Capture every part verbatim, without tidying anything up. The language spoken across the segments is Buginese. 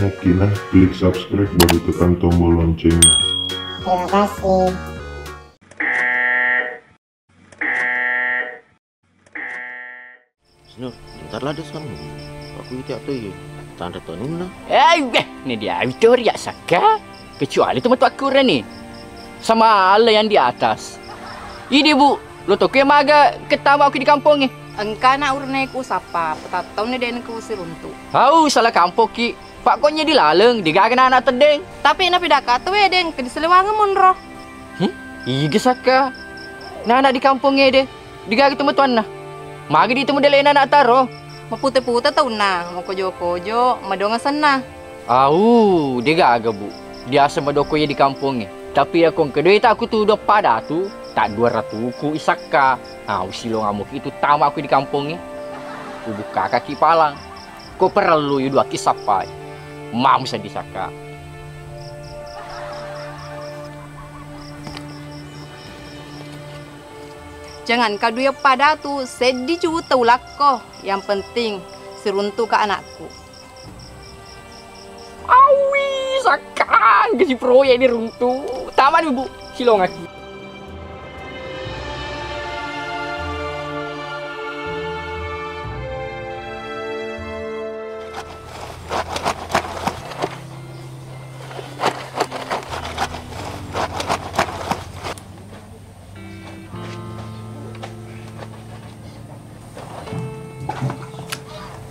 Oke nah, klik subscribe baru tekan tombol loncengnya. Terima kasih. Senur, bentar lah, Des, kamu. Aku itu atau iya? Tanda tonunna. Eh, beh, ini dia Victoria Saka. Kecuali teman tuaku Reni. Sama Allah yang di atas. Ini, Bu, lo toko yang maga ketama aku di kampung, eh. Engka anak urneku sapa, petattaunni deng ku siruntu. Au, salah kampung ki. Pakkonye di laleng, degaga nana teddeng. Tapi napidaka tu wedeng, ke diselewangeng monro. Hmm? Iga Saka. Nana di kampung ede, degaga tomatoanna. Magi di temu delena anak taro. Mapute-pute taunna, makojo-kojo, madonga senna. Au, degaga, Bu. Biasa madoko ye di kampongnge. Tapi ya kong kedoi tak aku tu dua pada tu, tak dua ratuku isakka. Au, silong amuki itu tama aku di kampongnge. Ubukka kaki palang. Ko parellu yu duakki sappai. Mamu seddi Saka. Jangan ka dua pada tu, seddi juta ulakko. Yang penting, siruntu ka anakku. Awi, Saka, gaji proyek diruntu. Tamani, Bu, silongaki.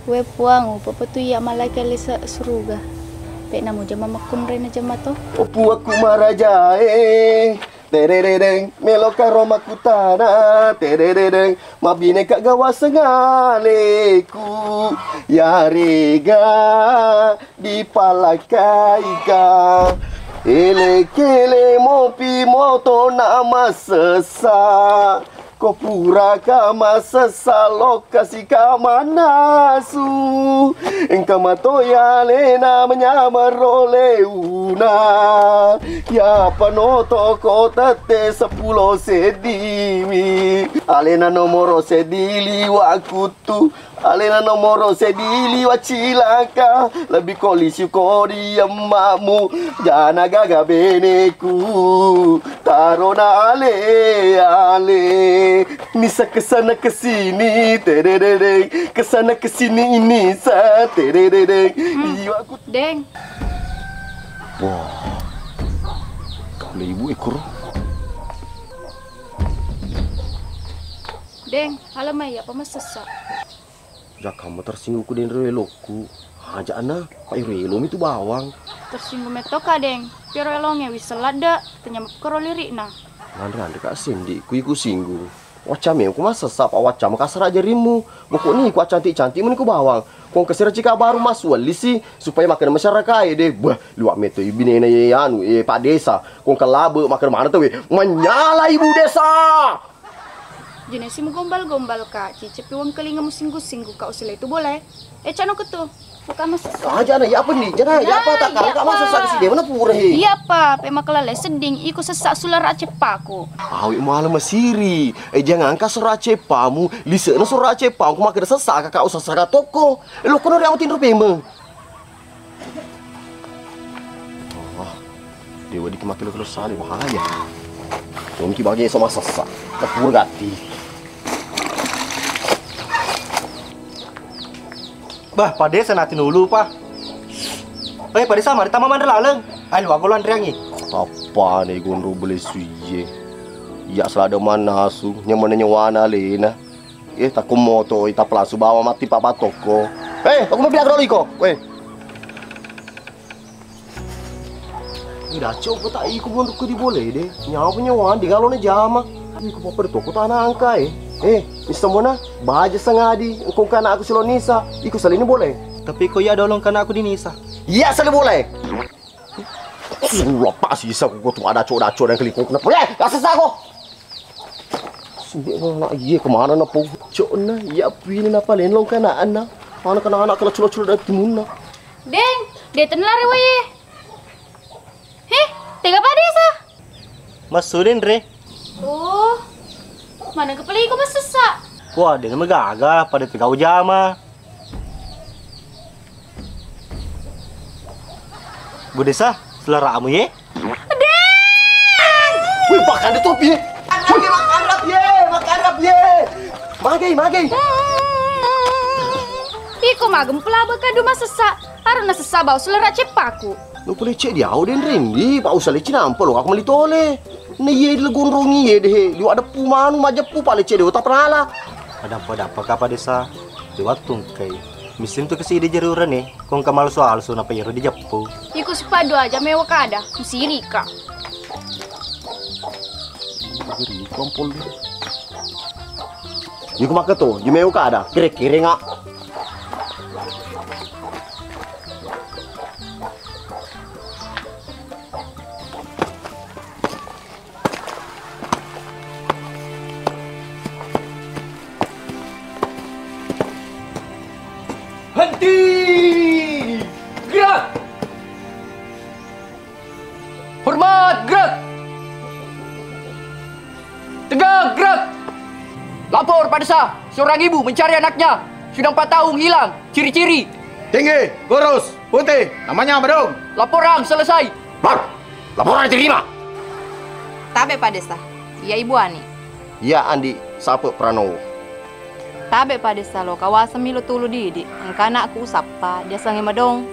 We Puang, upapatu iya malaika lesa suruga. Pek namu jama makkunrai na jama to. O Puakku marajae, tererereng, melo karo makkutana, tererereng, mabineka gawa sengaleku, yarega dipalakaika. Ele-kele mopi moto na masessa. Ko puraka masessa lokka sika mannasu. Engka matoya alena manyameng roleuna. Ya panoto ko tette seppulo seddiwi. Alena nomoro seddi liwa kuttu. Alena nomoro seddi liwa cilaka, lebbi ko lisu ko ri emmamu, jana gaga beneku, tarona ale-ale, nisa kesana kesini, tererere, kesana kesini ini sa, tererere, liwa ku. Deng. Wah, kalau ibu ekor. Deng, halo mai, apa masessa? Jakkamma tersinggungku denro elokku. Aja na, pa iro elomi tu bawang. Tersinggung metto ka, Deng. Piero elonge wisseng ladde, tanya makkoro lirikna. Anre-anre ka sendikku iku singgung. Wacca meo ku masessa, pa wacca makasara jarimmu. Pokokni ku cantik-cantik meni ku bawang. Kong kesera cika baru masuk lisi supaya makan masyarakat e deh. Bah, luak meto ibinena ye anu, eh, Pak Desa. Kong kelabe makan mana tawe. Menyala ibu desa. Jenesi mugombal-gombal ka, cicepi wengkelinga musinggu-singgu ka usile tu bole. Eh, cano ketu. Buka masessa. Aja na, ya apa ni? Jana, ya apa tak kau masessa ke sini? Mana pura he? Iya pa, pe makalale sedding, iko sessa sulara ceppaku. Awi muala masiri. Eh, jangan ka sura ceppamu, lise na sura ceppamu, makin sessa ka kau sessa ka toko. Eh, lo kono ri amu tinro peme. Wah, dewa diki makkelo-kelo sale bahaya. Mungkin bagi sama sessa. Tepur gati. Bah, Pak Desa nanti dulu, Pak. Eh, Pak Desa, mari tama mandra laleng. Ayo, aku lo anreangi. Apa nih gondro beli suye? Ya selada mana asu, nyaman nyawana lena. Eh, takko moto, eh, tappa langsung bawa mati papa toko. Eh, aku mau bilang dulu iko. Weh. Ih, daco, apa tak iko mondok di boleh deh. Nyawa punya wan, di galone jama. Iko papa di toko tanah angka, eh. Eh, mister Mona, baja sangadi, engkau kana aku silo Nisa. Iko salini boleh. Tapi ko iya dolong kana aku di Nisa. Iya, sali boleh. Sulah pasi isa ko tu ada co-daco dan keliko. Kenapa? Eh, rasa sako. Sendiri nak iya kemana na po? Cok na, iya pini napa lenlong kana ana. Mana kana anak kala culo-culo dari timunna. Deng, de tenlare wae. Heh, tega pada sa? Masudin re. Oh, mana kepeli ko masessa? Wah, deng magaga pada tegau jama. Bu Desa, seleramu ye? Deng! Wih, makan deh topi ye. Wih, makan rap ye, makan rap ye. Magai, magai. Iko magem pelaba kadu masessa. Arena sessa bau selera ceppaku. Lu pole cek dia au den rendi, bau sale cinampa lo aku meli tole. Na iye le gondrongi ye deh, liwa deppu manu majeppu pale cek de uta penala. Adappa-dappa kapa Desa, di wattu engkai. Missin tu kesidi jari urane, kong kamal soal so napa iro dijeppu. Iko sipadu aja mewa kada, mesirika. Iko maka to, di mewa kada, kere-kere nga. Henti! Gerak! Hormat, gerak! Tegak, gerak! Lapor, Pak Desa, seorang ibu mencari anaknya. Sudah empat tahun hilang. Ciri-ciri. Tinggi, kurus, putih, namanya Madong. Laporan selesai. Bang, laporan diterima. Tabe, Pak Desa. Iya, Ibu Ani. Iya, Andi, Sape Pranowo. Tabe, Pak Desa, lo kawaseng milo tulu didi. Engka anakku usappa, diasengnge Madong.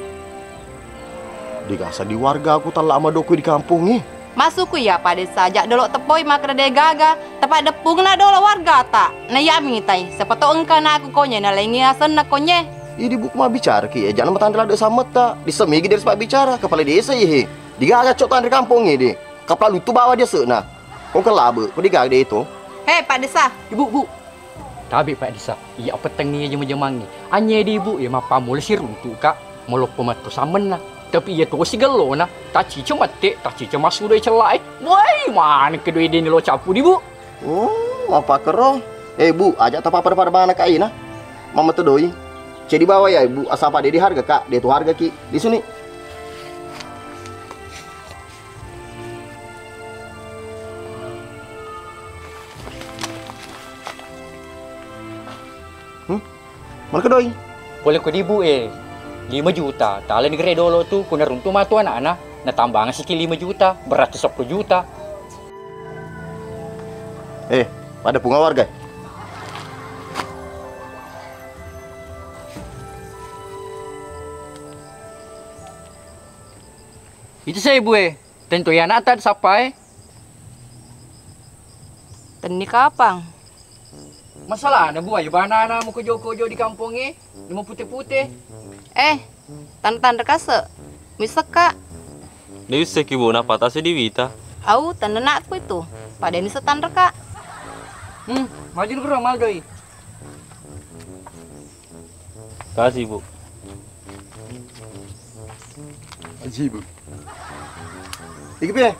Digasa di warga aku talla madokku di kampongnge. Masukku iya, Pak Desa, aja dolo tepoi makkeda degaga, tepa deppungna dolo wargata. Na iya mitai, siapa to engka anakku konye na laingi asenna konye. Idi buku mabbicara ki, aja na matanre ladde sammetta. Disemigi dari sebab bicara, kepala desa ihe. Digaga cok tanre kampongnge de. Kepala lutu bawa dia sekna. Kau kelabe, kau digaga de itu. Hei, Pak Desa. Ibu, Bu. Tabe, Pak Desa, iya pettengngi iya jama-jamangnge. Anye di Ibu, iya mappammula siruntu, Kak. Maloppo metto sammenna. Tapi iya tosi gellona, taccica mette, taccica massudoi cella'e. Woi, maneng ke doi deni lo cappu di, Bu. Oh, mappakero. Eh, Bu, aja tapapada-pada bana kaina. Mama tedoi. Cedi bawa ya, Ibu, asapa de diharga, Kak. De tu harga ki. Disuni. Hmm? Mana kedoi? Pole ko dibu e, lima juta. Tala negeri dolo tu, kuna runtu matu anak-anak, na tambang siki lima juta, berarti sepuluh juta. Eh, pada punga warga. Itu saya ibu e. Tentu iya anakta sappae. Tenni kapang. Masalahna, Bu, ayo banana mukojo-kojo di kampongnge, nimo pute-pute. Eh, tanre-tanre kase. Misekka. De usseki, Bu, napatase di wita. Au, tenna nakku itu. Pada misa tanre ka. Hmm, maju kuro, maldoi. Kasih, Bu. Aji, Bu. Iki piye?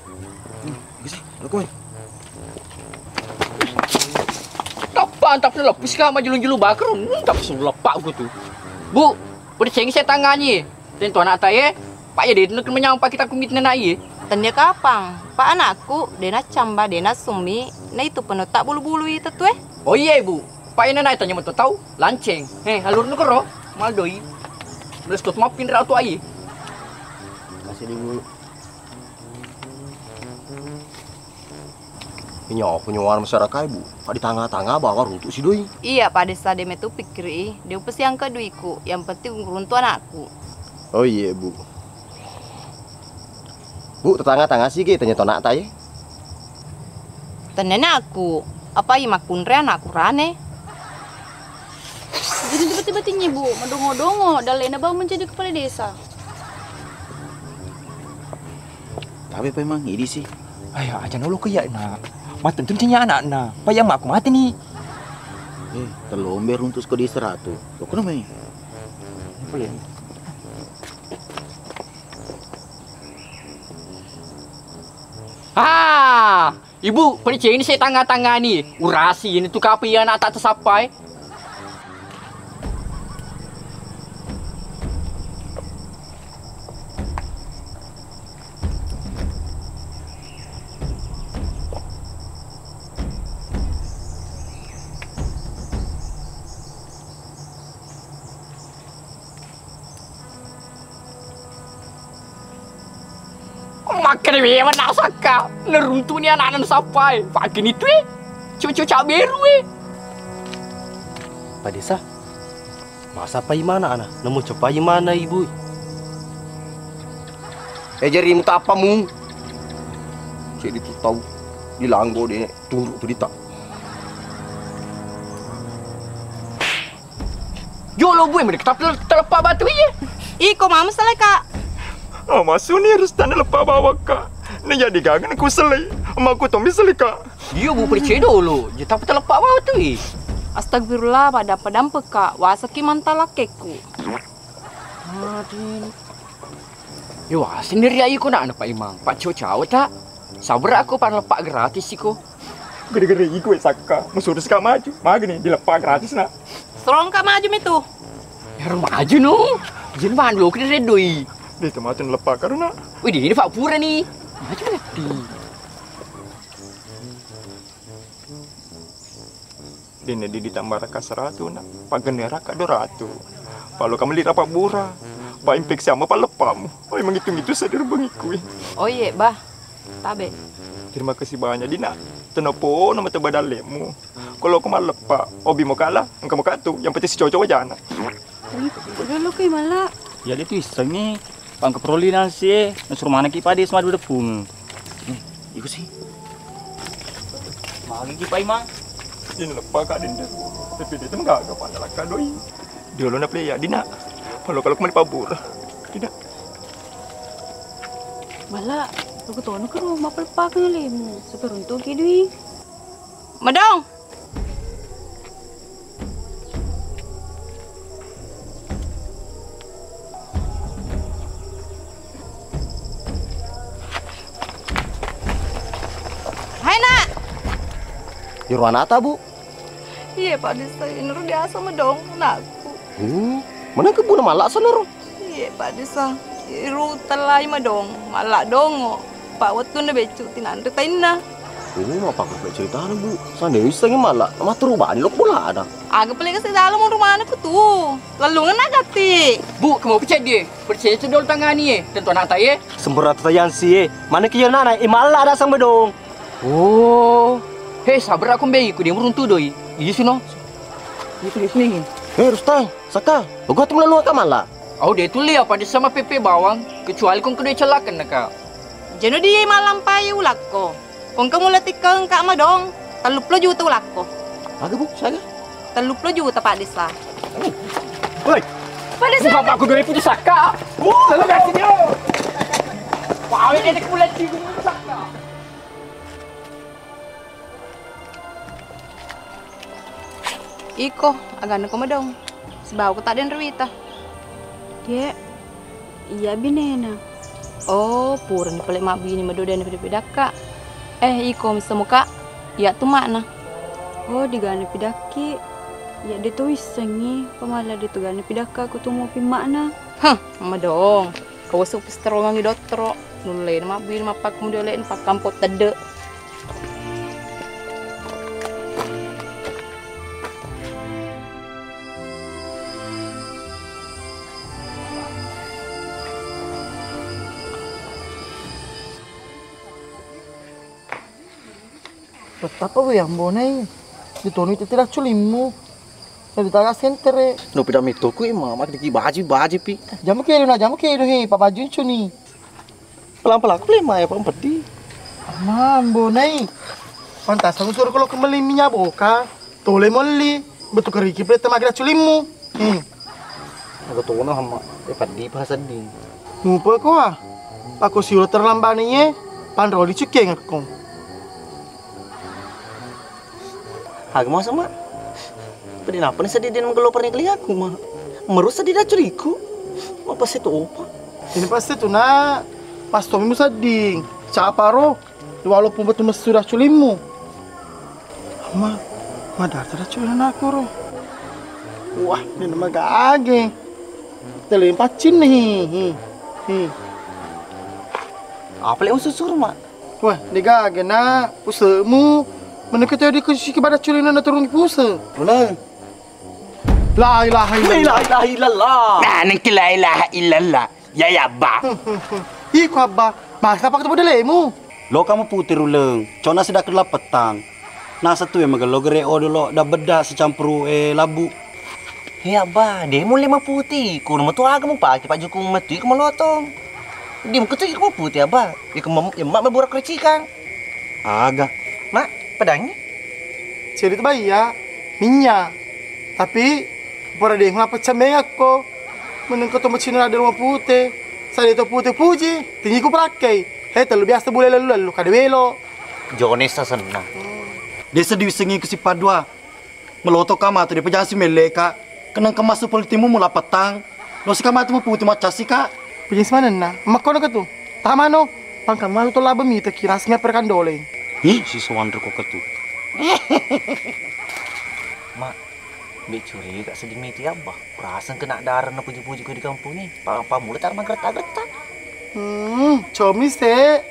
Iki sih, aku, eh. Tappa, tappa leppis ka majulung-julung bakar, hmm, tappa suruh lepak aku tuh. Bu, udah cengis saya tangani. Tentu anak taye, Pak ya dia itu nak menyampa kita kumit nena iye. Tania kapang, Pak anakku, dena camba, dena summi, na itu penuh tak bulu-bulu itu tuh eh. Oh iya, Bu. Pak ina naita nyameng to tau, lanceng. He, alurnu koro, maldoi. Beres kot mappin ratu ai. Masih di bulu. Inyo, aku nyuara masyarakat, Bu. Pak di tanga-tanga bawa runtuk si doi. Iya, Pak Desa, de metu pikkiri, de upesiangke duiku. Yang penting uruntu anakku. Oh iya, Bu. Bu, tetangga-tangga sigi tanya to anak tai. Tennena aku, apa i makkunre anakku rane? Jadi tiba-tiba tinyi, Bu, madongo-dongo, dalena bang menjadi kepala desa. Tapi memang ini sih. Ayo, aja nolo ke ya, nak. Mati tentu tanya anak, nak. Payah aku mati nih. Eh, telombe runtus ke di seratu. Lo kena main. Boleh. Ah, Ibu, percaya ini saya tangga-tangga nih. Urasi ini tuh kape ya anak tak tersapa eh. Kene memang nasakka, neruntu'ni ana'na nasappai. Pakkeni tu e. Cucu cak beru e. Pak Desa, masa paimana ana? Nemu cepai mana ibu? Eh, jari mutappamu. Cek itu tau dilanggo de tunruk berita. Jolo bue, mereka tapi teleppa batu iye. Iko mama seleka. Oh, masuni harus tanda leppa bawakka. Ini jadi gaga ku selai. Maku tommi seleka. Dia bu percaya dulu, je tapi teleppa batu iye. Astagfirullah, pada pada mpeka, wasaki mantala kekku. Aduh. Yo, sendiri aja ko nak Pak Imang, Pak Cocau tak? Sabar aku pan lepak gratis iko. Gede-gede iko sakka, musuh ka maju. Mageni dilepak gratis nak. Serong ka maju mitu. Ya maju no. Jin ban lo kena redoi. Dia tematu lepak karena. Wih, ini Pak Pura nih. Maju nanti. Denne di ditambah raka seratu nak, pagenne raka dua ratu. Palo kamu lira pabbura, pa infeksi amma palleppamu. Oi, mengitung itu sadir bengiku. Oh iye bah, tabe. Terima kasih banyak dina. Tenopo nama tebada lemu. Kalau aku maleppa, obi mau kalah, engka mau katu. Yang penting si cocok wajana. Udah lo kai malah. Ya dia tuh iseng nih. Pangka proli nasi e, nasuro manekki pade semadu depung. Eh, iko sih. Magi ki pai mang. Ini lepa ka dende. Tapi dia tuh enggak, enggak pandang laka doi. Dia lo na play ya dina. Kalau kalau kemari pabur. Tidak. Mala, aku tono ke rumah pelpa ke lemu. Seperuntuk ki dui. Madong. Hai nak. Iro anata bu? Iya Pak Desa, ini biasa madong nakku. Hmm, mana kebuna malak sana ro? Iye, Pak Desa. Iru tellai madong, malla dongo. Pak wettunna beccu tinanre tainna. Oh, mappakko ceritana, Bu. Sande wissengngi malla, maturu bani lo bolana. Aga pale kasi dalam rumahna ku tu. Lallungenna gatti. Bu, kamu percaya dia? Percaya cedol tangani ye, tentu anak tak ye. Sembera tayang si ye. Mana kia nana, eh malla ada sang bedong. Oh. He, sabar aku mbei, ku dia meruntu doi. Iya suno. Iya suno sini. Eh, Rustai. Saka, ogo tu melalu ka mala. Au de tuli apa de sama pepe bawang, kecuali kong kedua celakan naka. Jeno di malampai ulakko. Kong kamu letik ke engka madong, tellu puluh juta ulakko. Aga bu, saga? Tellu puluh juta Pak Desa. Woi, Pak Desa. Bapakku dua ribu saka. Lalu kasih dia. Pawe de kulit di saka. Iko, agana ko madong. Sibawa ko tadden ruwita. Ye, iya binena. Oh, purani pale mabbini madodana pida-pidakka. Eh, iko misemuka. Iya tu makna. Oh, digana pidakki. Iya de to wissengi, pamala de to gana pidakka ko tumu pi makna. Hah, madong. Kawasuk pistarongangngi dottoro, nullena mabbini mappakkemudiale'na pakkampo tedde. Pettappa we ambonai. Ditonu itu tidak culimmu. Lebih taga sentere. No pida mitoku ima mak diki baji baji pi. Jamu kedu na jamu kedu he pabajun cuni. Pelang-pelang aku lema ya pak peddi. Mambo nai. Pantas aku suruh kalau kembali minyak boka. Tole molli. Betul keriki pede temagi culimmu. Hmm. Aku tono hama. Eh peddi pa seddi. Mupa ko ah. Aku siulo terlambat ni ye. Panro di cukeng aku. Aga masa mak? Pede napa ni seddi dia menggeloper ni keliaku mak. Meru seddi dacuriku. Mak pasti tu opa. Ini pasti tu nak. Pas tomi musedding. Capa ro. Walaupun betul messu daculimmu. Mak, madar tada culimmu anakku ro. Wah, ini nama gage. Tele pacin nih. Hi, hi, hi. Apa lek ususur mak? Wah, dega gena usemu. Menurut kita di kusi kepada culina na turun puse. Benar. La ilaha illallah. La ilaha illallah. Nah, nanti la ilaha illallah. Ya ya ba. Iko Abba, masa apa ketemu dalemu? Loka mapute ruleng, cona sedakka lapetang. Nasa tu e magello gere odolo da bedda sicampuru e labu. He Abba, de mulle mapute, kono matu aga mupake pajukung matu iko malotong. De muketu iko mapute Abba, iko mem-, emma mabura kericikang. Aga. Mak, pedangi? Cerita baiya, minnya. Tapi pada de ngapa cemengakko. Menengko to macina ada rumah pute. Saya to pute puji, tinggi ku pelakkei. He, telu biasa bule lalu-lalu kada welo. Jone sasenna. Desa diwisengi ku sipadua. Meloto ka matu de pejasi melle ka. Kenang kemasu politimu mula petang. Lo sika matu mapute macasi ka. Pejasi manenna. Makkono ka tu. Tamano. Pangkang malu to laba mita kira singa perkandole. Ih, si Suwanri ko ketu. Mak, be curiga ka seddi meti Abba. Kuraseng kena darah na puji-puji ko di kampung ni. Pa, pa mula tar magretta-gretta. Hmm, comi se.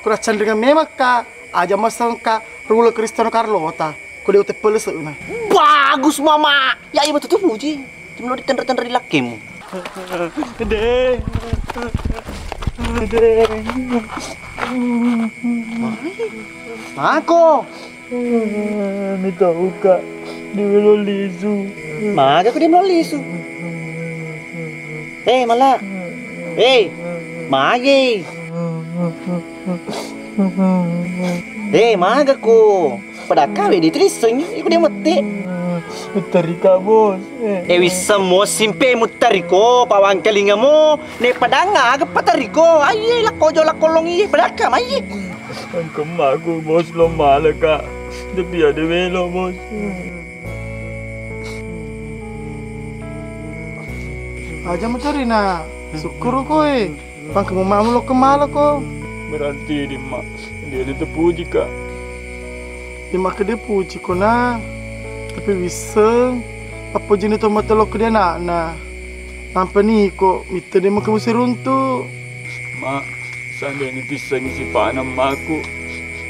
Kurang candringan memang ka. Aja maseng ka rula Cristiano Carlota. Ko de uteppele seuna. Bagus mama. Ya iya betul tu puji. Cuma lo ditenre-tenre di lakkemu. De. De. Mako. Mitauka di welo lisu. Maga ku di welo lisu. Eh, mala. Eh, mage. Eh, maga ku. Padakka we di tuliseng, iku de mette. Terika, Bos. Eh, wisseng mo simpe muttariko, pawangkalingamo, ne padang aga patariko, aiye lakko jo lakko long iye, padakka maiye. Engka emmaku, Bos, lo mala ka. Tapi ada welo, Bos. Aja mutarina, syukur koe. Pangka mumma mulo kemala ko. Berarti di ma, dia di tepuji ka. Di makkeda puji ko na, tapi wisseng, apa jini to mata lo ke dia anakna. Nampa ni ko, mitta de maka musi runtu. Ma, sandeni pissengi sipana maku,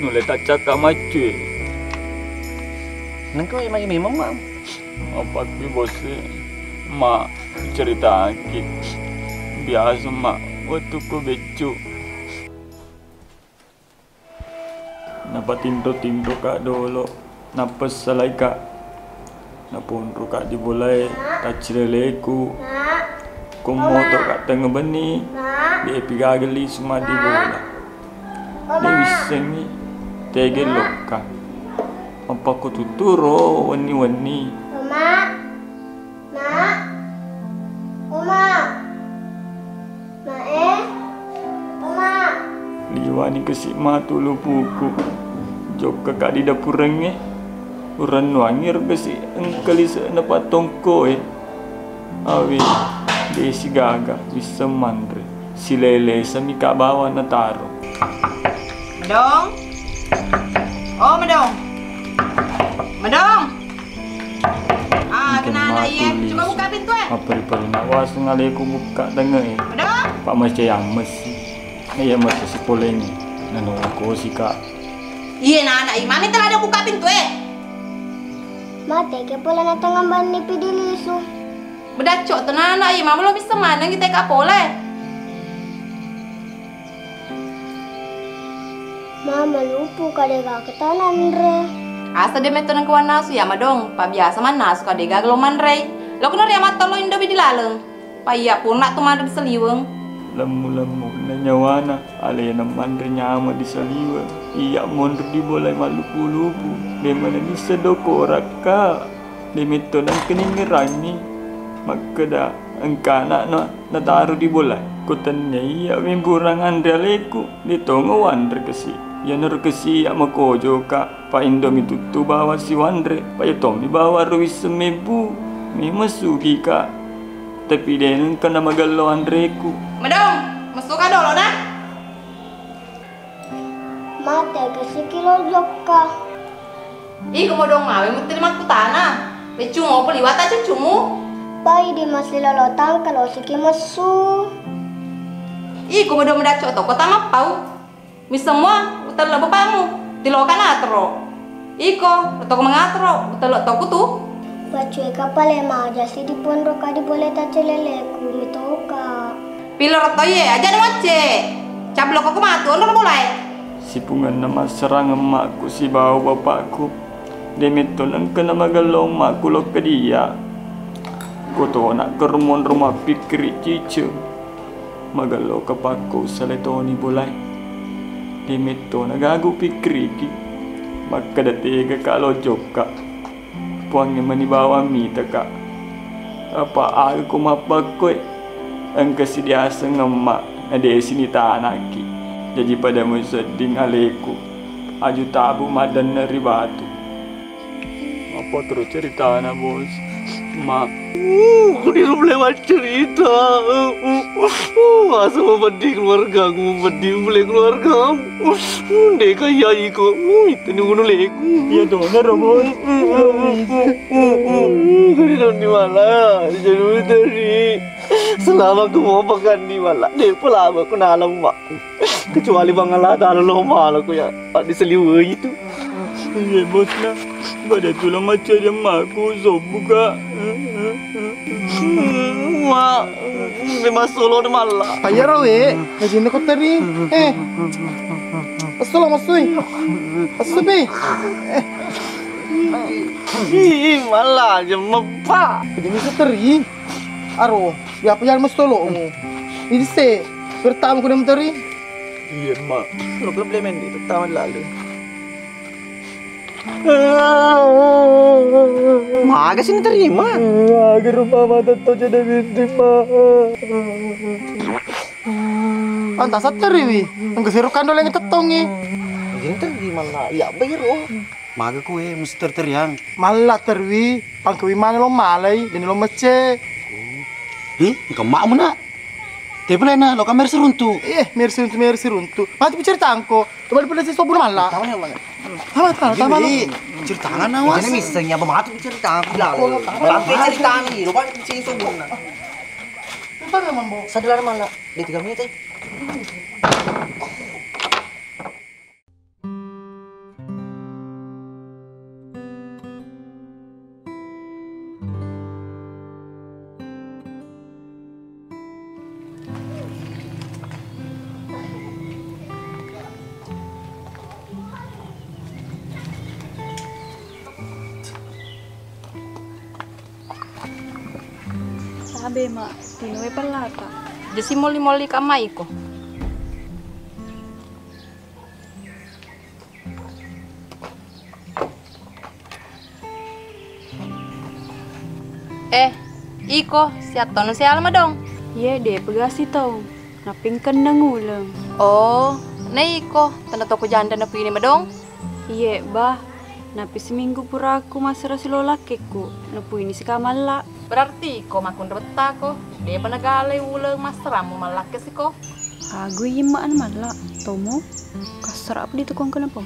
nulle taccakka maccu e. Nengka magi memang ma. Apa ki bos e, ma. Ceritaki, biasa ma wettukku beccu. Napatinro-tinro ka dolo, napessalai ka. Naponro ka di bolae taccileleku. Ko moto ka tengnga benni, de pi gaga lisu ma di bola. De wissengngi tege lokka. Mappakkututturo wenni-wenni. Ma, Oma, Ma e, Oma. Liwani kasi matu lupuku. Jokka ka di dapurengnge. Urennuangi ro kasi engka lise'na pattongko e. Awe, de sigaga wisseng manre. Silelesami ka bawang nataro. Madong. Oh, Madong. Madong. Ah, kena anak iye. Coba buka pintu e. Maperi-peri nawaseng aleku buka denge e. Madong. Pak Mas Jayang mesi. Iya mesi sipolengi. Nanu kosi ka. Iye na anak iye. Mami telah ada buka pintu e. Mate ke pole na tengah bani pidi lisu. Bedacco tenana, iya mama lo bisa maneng kita ka pole. Mama lupu kadega kita nanre. Asa de metto nengko wannasu ya madong, pa biasa mannasu kadega lo manrei. Lo kono ria mattolo indomi di laleng. Pa iya purna tu manre di saliweng. Lemmu-lemmu'na nyawana, alena manre nyama di saliweng. Iya monro di bolai mallupu-lupu, memang nisse dokorakka. De metto nengkeningerangi makkeda engka anakna nataro di bola. Ko tennia iya memburang anre aleku, de tongo wanre kesi. Iyanaro kesi iya makojoka, pa indomi tuttu bawang siwanre, pa iya tommi bawang ro wisseng mebbu. Memang sugika, tapi de nengka namagello anreku. Madong, messuka dolo na. Mate kesiki lo jokka. Iko modong mawe muttiri makkutana. Beccu mopo liwata cuccumu. Pai di masilolo tangka lo siki messu. Iko modong medacco toko tamappau. Misseng mua utello bapakmu. Tiloka natro. Iko, toko mangatro, utello toku tu. Paccue kapale majasi di ponro ka di boleta celeleku mitoka. Piloro toye, aja na macce. Cablokko matu, onrong bolae. Sipungenna masserang emmakku sibawa bapakku. De' metto nengka namagello emmakku lokka dia. Kotona kermonro mappikkiri ciceng. Magello kapakko usale toni bolae. De' metto nagagu pikkiriki. Makkeda tega ka lo jokka. Puangnge mani bawang mitaka. Apa aga ko mappakkoe? Engka si diaseng emma, na de' si nitanakki. Jaji pada musedding aleku. Aju tabu maddanna ri batu. Apa terus ceritana, Bos? Ma. Uh, ku di rumah lewat cerita. Uh, uh, uh, uh, masa mau pedih keluarga, aku mau pedih mulai keluarga. Uh, uh, deka ya iko. Uh, itu ni gunung leku. Iya dong, nero, Bos. Kau di mana? Jadi tadi. Selama aku mau makan di mana? Dia pula aku kenal emak. Kecuali Bang Allah Ta'ala lo malah ku ya, Pak, diseliwui itu. Iya, Bos, nah. Pada tulang macam dia maku, sobu, Kak. Mak, memang solo de malla. Ayo, Rawe, ngajin ko teri. Eh, asal masui. Asal, Pi. Eh. Ih, malla aja mepa. Jadi bisa teri. Aro, ya apa yang mesti tolongmu? Ini se, pertama ku menteri. Iya, Mak. Lo problema ini, pertama lalu. Maga sih terima? Maga rupa mata to jadi binti, Mak. Anta satteri wi, engka sero kandoleng tettongi. Jadi terima, Mak. Ya, bayar, oh. Maga kue, mesti terteriang. Malla terwi, pangkewi mana lo malai, dan lo mecce. Ih, engka makmu, Nak. Tapi lainna, lo kan mer seruntu. Eh, mer seruntu, mer seruntu. Mati bicara tangko. Coba dipelesi sobu malla. Tahu ya, Bang? Tahu, tahu, tahu. Jadi, ceritakan, Awas. Ini misalnya apa mati cerita aku lah. Sampai cerita ini, lo kan sing sobu. Apa namanya, Bo? Sadar malla. Di tiga menit, eh. Tabe, Mak, tinue pellata. Jesi molli-molli ka mai ko. Eh, iko, siattono siala madong? Iye, de pegasi tau. Nappingkenneng uleng. Oh, na iko, tena toko janda napuini madong? Iye, Bah. Napi seminggu puraku massara silo lakkekku, napuini sikamalla. Berarti iko makkunre bettako, depa nagalai uleng massaramu mallakke siko. Agui imma anu malla, tomo, kassara apa ditukung kenapa?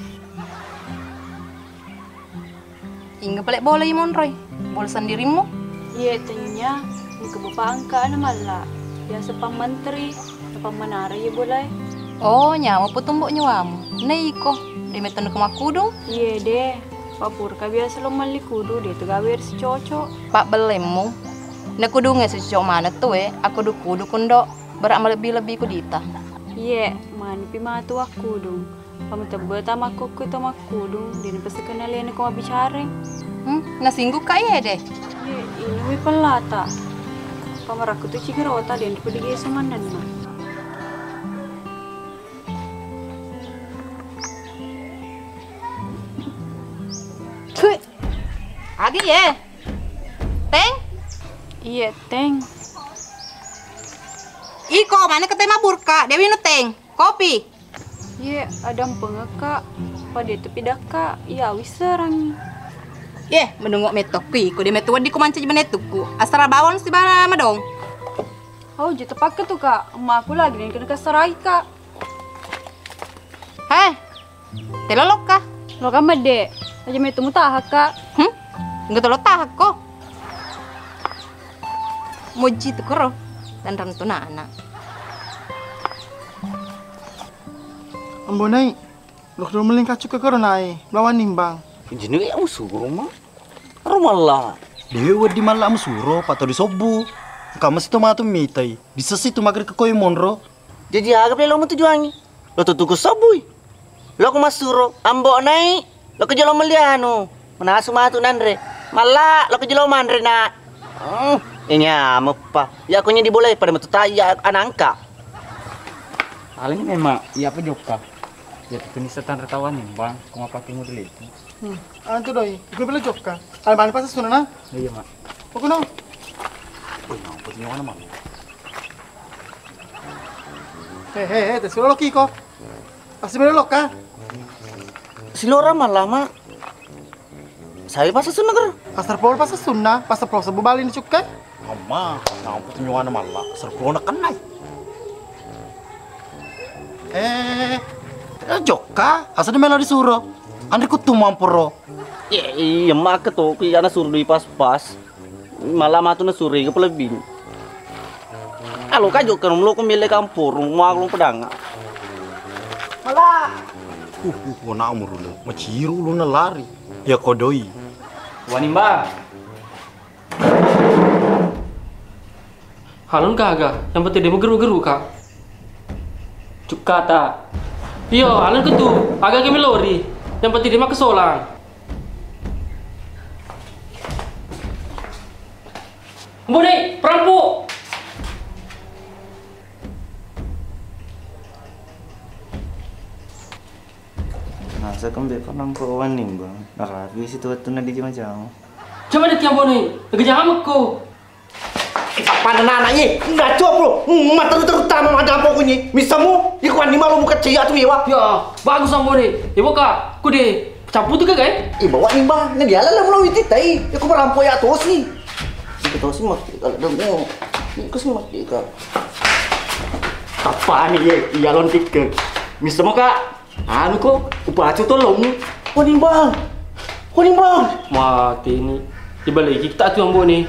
Inga pale bola imonroi, bola sendirimmu? Iye, tenya, engka bapa angka anu malla, biasa pammenteri, napammanara iye bolae. Oh, nyama putumbo nyawamu. Nei iko, de metto nako makkudung? Iye, de. Papurka biasa lo melli kudu, de tu gawe ri sicoco. Pabbellemmu. Nakudungnge sicoco maneng tu e, akkudu-kudu kundo, berak malebbi-lebbi kudita. Iye, manupi matu akkudung. Pamatebbe tamakkokko to makkudung, de napasekenna alena ko mabbicara. Hmm, nasinggukka iye de. Iye, inumi pellata. Pamarakku tu cigerota, de nripedegesu mannenna. Agi ye? Teng? Iye, Teng. Iko, mana kete maburka? Dewi nu Teng. Kopi. Iye, adampengekka. Pada itu pidakka. Iya, wisserangi. Ye, menungok metokku iko, de metu weddikku mancaji benetukku. Asara bawang sibana madong. Oh, jete pakke tu, Kak. Emmaku lagi nih kena kasaraika. Heh, telolokka? Loka medde. Aja metu mutahakka. Hmm? Enggak telo tahakko. Mojji tu koro. Tanrang tu nana. Ambo nai. Loka dulu meling kacuk ke koro nai. Lawan nimbang. Jenuh ya musuh rumah. Rumah lah. Dewe weddi malla musuro, pato disobbu. Engka mesti to matu mitai. Disessi tu mageri ke koi monro. Jaji aga pale lo mu tujuangngi? Lo tutuku sobui. Lo ku massuro, ambo nai, lo ke jolo melli anu. Menasu matu nanre. Malla, lo ke jolo manre na. Hmm, ini ameppa. Ya kunya dibolai pada metu tai ya anangka. Alani memang iya apa jokka. Ya tu kini setan retawa nih, Bang. Kau apa kamu dulu itu? Hmm, antu doi, ikut bela jokka. Almani pas sunana. Iya, Mak. Pokoknya. Oh, ya ampun, nyawa mana? He he he, tes lo kiko. Pasti bela lokka. Silora malama. Saya pasar Sunna ger. Pasar Pol pasar Sunna, pasar Pol sebu bali ni cukkai. Amma, nampu tu nyuwana malla, sergona kennai. Eh, eh, jokka, asal melo disuro. Andri kutu mamporo. Iya, iya, maka to, ku iya na suru di pas-pas. Malah matu na suru ke pelebih. Alo ka jokka, melo ku mele kampor, mau aku pedanga. Malah. Uh, uh, uh, nak umur lu, maciru lu na lari. Ya kodoi. Wani, Mbak. Halon gaga, yang penting dia menggeru-geru, Kak. Cukata. Iyo, halon ketu, aga kami lori. Yang penting dia maka solang. Bune, perampok. Nasa kembe pernah ko waning, Bang. Narapi situ wettunna di jama-jama. Coba deh tiang Bone, gejama ko. Kita pada nana ye, nggak coba lo. Hmm, mata lu terutama ada apa kunyi. Misamu, iku ani malu buka cia tu yewa. Ya, bagus Ambone. Ibu kak, ku deh, capu tu kak eh? Ibawa nimba, ini dia lah lo witi tai. Iku merampo ya tosi. Iku tosi mati kalau demo. Iku sih mati kak. Apa nih ye? Iya lon tikke. Misamu kak. Anu ko, upacu tolong. Wanimbang. Wanimbang. Mati ni. Dibaliki kita tu Ambone.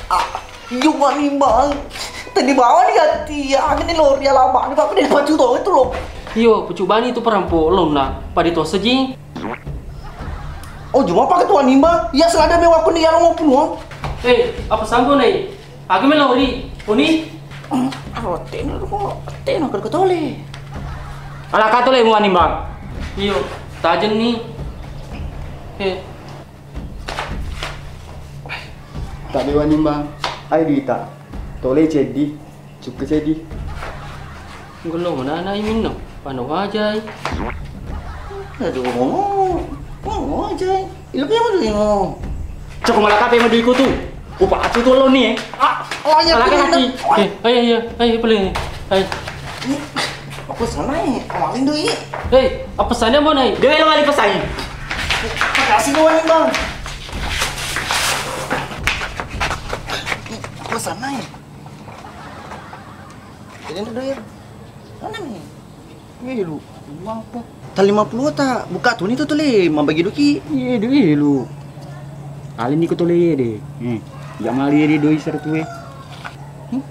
Ah, iyo wanimbang. Tadi bawa ni gati. Angin ni lori alama ni, apa dia pacu tolong itu lo. Iyo, pucuk bani tu perampo lonna. Pada to seji. Oh, cuma pakai tuan nimba. Iya, selada mewah aku ni ya lo mau punuang. Eh, apa sanggup nih? Aga melo ri, Uni? Aro tena ko, tena ko tole. Ala ka tole mu Wanimbang. Iyo, tajenni. He. Tak dewa Nimbang. Ai duita. Tole ceddi. Cukke ceddi. Gelo mana anak minno. Pano wajai. Aduh, ngomong. Ngomong wajai. Ilu pe madu ngomong. Coko malakape maduiku tu. Upa acu tu lo ni eh. Ah, oh iya. Malaka hati. Eh, ayo ayo ayo pale. Ayo. Aku sana eh. Awalin doi. Hei, apa sana mau naik? Dia lo ngali pesan. Makasih kawan bang. Aku sana eh. Jadi itu doi. Mana nih? Iye lu, apa? Ta lima puluh ta, buka tu ni tu tole, mabagi doki. Iye du, iye lu. Ale ni ko tole iye de. Eh, ya mali iye de doi seratu e. Hmm?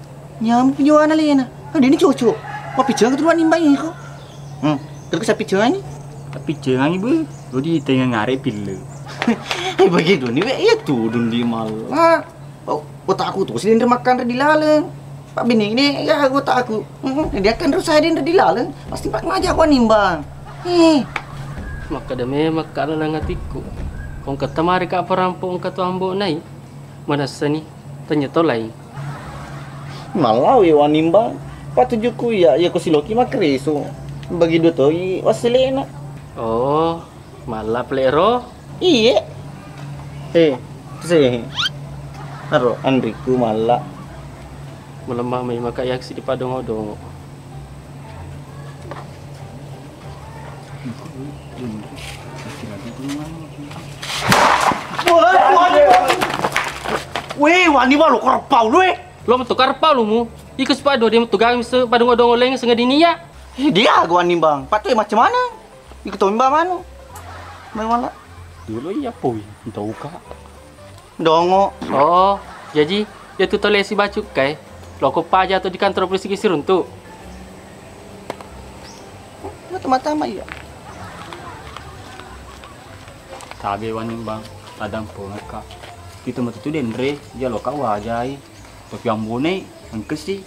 Nyampu nyawana lena. Ah, de ni cocok. Mapicang keturuan imbai ko. Hmm, terus sapi cengangi? Tapi cengangi bu, lu di tengah ngare pille. Eh, bagi doni we, iya tu dun di malah. Oh, otakku tu sini makan di laleng. Pak bini ini ya otakku. Hmm, dia kan terus saya di laleng. Pasti pak ngajak ko nimbang. Eh. Makkeda memang ka laleng atikku. Kong ketta mari ka perampo engka tu ambo nai. Manessani tanya to laing. Mallawi wanimbang. Patujuku iya, iya ko siloki makrisu. Bagi dua toi wassilena. Oh, malla plero. Iye. Eh, sih. Aro anriku malla. Melemah mai maka yaksi di padongo-dongo. Weh, wani bang lo karpau lu eh. Lo metu karpau lu mu. Iku sepadu dia metu gami se padongo-dongo leng sengadini ya. Eh, dia gua nimbang. Patu macam mana? Iku tomba manu. Bagaimana? Dulu iya poi, entah uka. Dongo. Oh, jaji iya tu tole si bacukka e. Loko paja tu di kantor polisi ki siruntu. Iya tu mata ma iya. Tabe wani bang, tadang pongka. Kita metu tu denre, iya loka wajai. Tapi ambone, engkesi.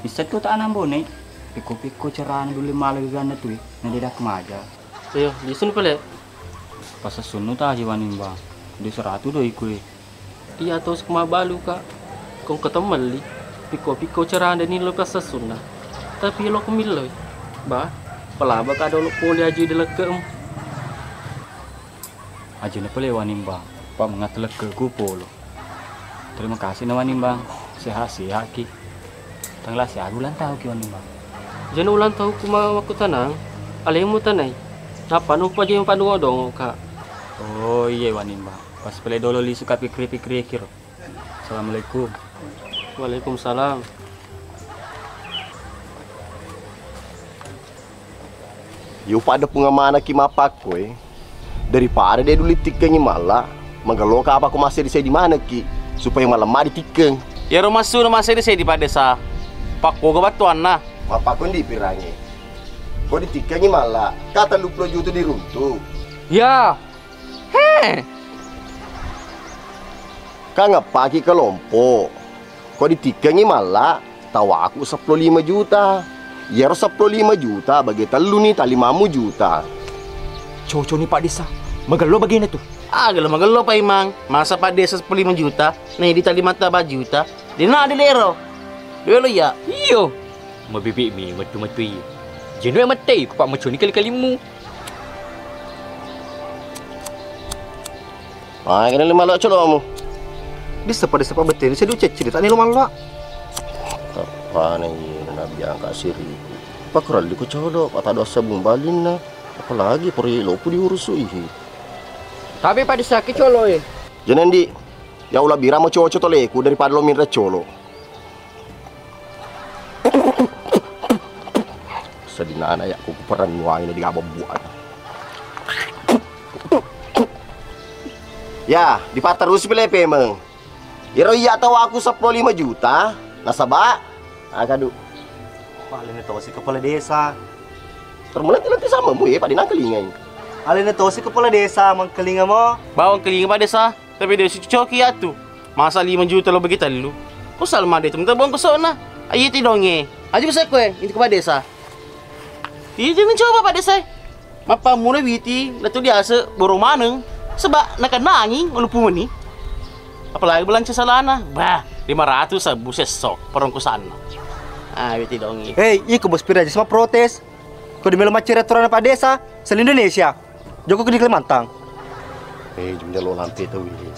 Bisa tu tak anang bone. Pikko-pikko carana dulli mala gaganna tui, na de' dakmaja. Iyo, lisu ni pale. Pasessunnu taji Wanimbang. De' seratu doi kue. Iya to sukma balu ka. Kong ketemmelli. Pikko-pikko carana ni lo pasessunna. Tapi lo kumilloi. Ba, pelaba ka dolo poli aji de' lekke'mu. Aja na pale Wanimbang, pa mengat lekke'ku polo. Terima kasih na Wanimbang, sehat-sehat ki. Tanggal sehat ulang tahun ki Wanimbang. Jana ulang tahun ku ma-, makkutanang, alemu tanai. Napa nupa je padongo-dongo ka. Oh iye Wanimbang, pas pale dolo lisu ka pikri-pikri kiro. Assalamualaikum. Waalaikumsalam. Yo pada punga manaki mappakkoe, daripada de' dulli tikkengi malla, magello ka apa ko massedi-sedi manekki, supaya malemma ditikkeng. Iyaro massuna massedi-sedi Pak Desa, pakkoga battuanna. Mappakko ndi pirangi. Ko ditikkengi malla, ka telluppulo juta diruntu. Ya, He. Ka ngeppaki kelompo. Ko ditikkengi malla, tawaku seppulo lima juta. Iyaro seppulo lima juta bage telluni, talimammu juta. Coconi Pak Desa. Magello bagena tu. Ah, gelo magello Pak Imang. Masa Pak Desa seppulo lima juta, na idi talimata ba juta. Dena de' lero. Delo ya. Iyo. Mabibi mi metu-metu iya. Jenuh mettei, Pak, maconi kali-kalimmu. Ah, kena lima lo colomu. Dissa pada sapa beteni sedu cecci tak nelo mallo. Tapana iye nabi angka siri. Pakuralli ko colo, patado sabung balinna. Apalagi pori lopu diurusu ihi. Tapi pada sakit colo e. Jenendi, ya ulah biramo coco toleku daripada lo minre colo. Sedinana ya ku perennuang ini digabang buat. Ya, dipatarusi pile pemeng. Iro iya tawaku seppulo lima juta, nasaba, ah, kadu. Paling tosi kepala desa. Termulai nanti sama mu ya, pada nangkelingai. Alena tosi kepala desa, mangkelinga mo. Bawang kelinga Pak Desa. Tapi de' sicocoki iyatu. Masa lima juta lo bagi tellu. Ko salma de' temen bongkosona. Ayi ti donge. Aji bisa koe, inti ko Pak Desa. Iya jangan coba Pak Desa. Mappammula witi, natu diase boro maneng. Seba nakenna anging, lupu meni. Apalagi belanca salana. Bah, lima ratus sebbu sesso perongkosanna. Ah, witi donge. Hei, iko bos pira aja sama protes. Ko di melo maccere aturan Pak Desa, se-Indonesia. Joko ke di Kalimantan. Eh, jumlah lo lampe tau ini.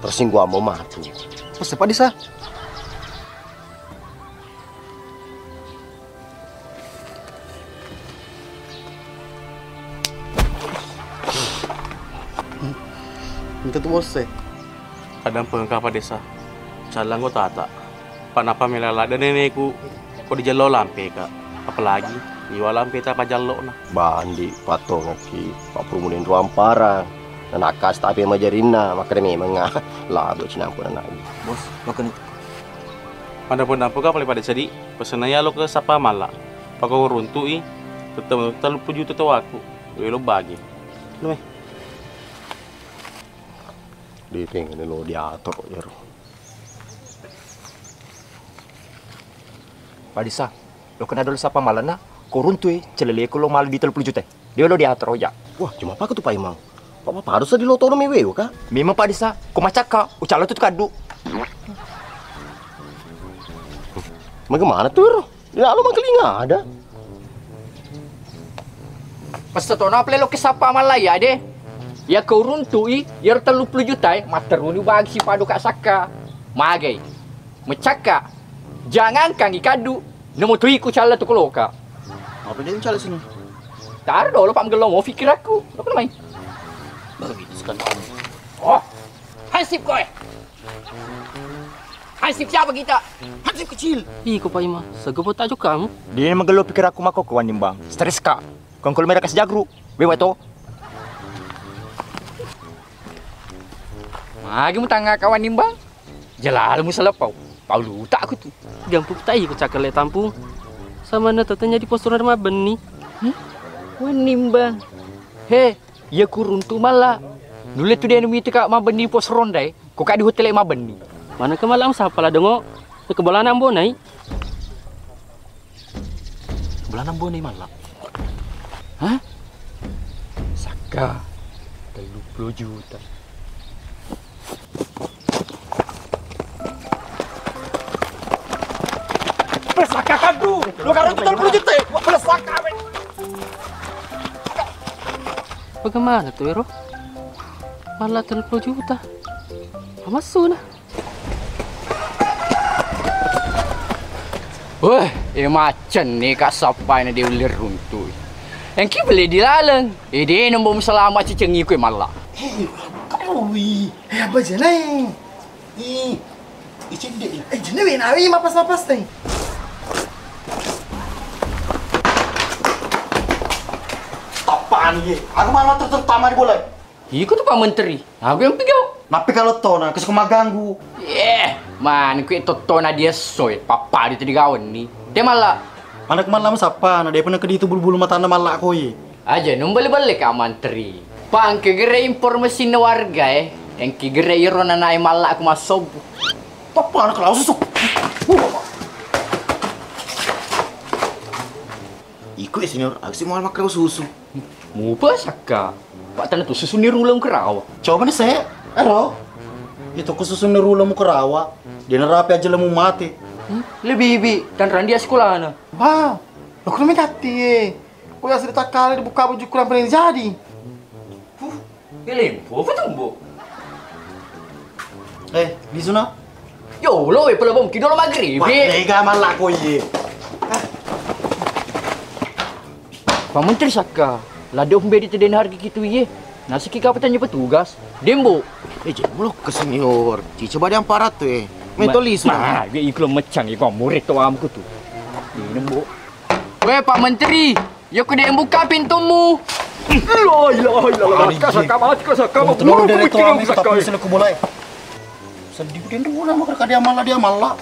Tersinggung mau matu. Pas apa Desa? Minta tu bos eh. Kadang pengkapa Desa. Callang tata. Panapa mela ladde neneku ko dijello lampe ka. Apalagi iwa lampe ta pajallo na. Bandi pattongekki Pak Perumuni ruamparang. Nanakkas tapi majarinna makkeda memeng ah. Lado cinampu nanai. Bos, makkani. Pada pun apa ka pale pada sedi. Pesenna ya lo ke sapa mala. Pako runtui. Tetep tellu puluh juta to aku. Welo bagi. Lu eh. Ditengene lo diatur ero. Padisa, lo kena dolo sapa malana, ko runtui celeleku lo malu di tellu puluh juta. Dia lo diatur oja. Wah, cuma apa tu Pak Imang? Pak Bapak harus di lo tono mewe ka? Memang Padisa, ko macakka, ucala tu kaddu. Bagaimana tu ero? Lalu mangkelinga ada. Pesta tona pale lo ke sapa malaya de. Ya kau runtui, ya tellu puluh juta e, matteruni bagi si padu ka sakka. Magai. Mecakka. Jangan kangi kaddu, nemu tui ku cala tu keloka. Apa dia cala sini? Tar dolo Pak menggello mau pikiranku. Lo kena mai. Begitu sekarang. Oh, hansip koe. Hansip siapa kita? Hansip kecil. Ih, kau Pak Ima, segepo tak juga kamu. Dia magello pikir aku mako kawan nimbang. Stres ka. Kongkol merah kasih jagru. Bewa to. Magi mu tanga kawan nimbang? Jalalu mu salepau. Paulu tak aku tu. Gampung tak iya ku cakele tampung. Sama na tetenya di posturan mabenni. Hmm? Kawan nimbang. He, iya ku runtu mala. Nulle tu dia numi teka mabenni pos ronda e. Ko ka di hotel e mabenni. Mana ke malam sapa la dengo? Ke bolana ambo nai. Bulanna bone malla. Hah? Sakka telluppulo juta. Plus sakka kaddu. Lo karo telluppulo juta. Plus sakka, men. Bagaimana tuh, Ero? Malla telluppulo juta. Amassuna. Weh, e macen ni ka sappai na de ulle runtu. Engki beli di laleng. E de nembo selama cicengi kue malla. Hei, kalui. Eh, apa jenai? Ih, icin de. Eh, jenai we nawi mapas-mapas teng. Tapaan ye? Aku malah terutama di bola. Iko tu Pak Menteri, aku yang pigau. Nappi kalau tona, kesuka magganggu. Eh, man, kue tottona dia soy, papa di tadi gawen ni. Dia malah. Mana kemalam siapa? Nah, dia pernah ke itu bulu-bulu matana malah koi. Aja nung bale-bale ka mantri. Pangke gere informasinna warga e. Engki gere iro nanae malla aku massobbu. Papa anak kau susu. Iko ya senior, aku sih mau makan susu. Mupa sakka. Pak tana tu susu ni rulang kerawa. Coba nih saya. Ero. Itu ku susu ni rulang kerawa. Dia nerapi aja lemu mati. Hmm? Le bibi, tanrang dia sekolahna. Bah, lo kurang mengkati eh. Ko yaseng takkale dibuka baju kurang pernah jadi. Huh, ya lempo apa tuh, Mbok? Eh, di sana. Yo, lo we pala bom kidolo maghrib. Wah, tega malah ko iye. Pak Menteri sakka, lada umbe di teden harga gitu iye. Nasiki kapatanya petugas. Dembo. Eh, jadi belum ke senior. Ci coba dia empat ratus eh. Mentoli sudah. Nah, dia iklo mecang iko murid to amku tu. Ini, Mbok. Weh, Pak Menteri, ya ku dia buka pintumu. La ilaha illallah. Kasaka mati, kasaka mati. Telur dari tua minggu tapi selaku bolai. Sedih ku dendu nama kerja dia malah dia malah.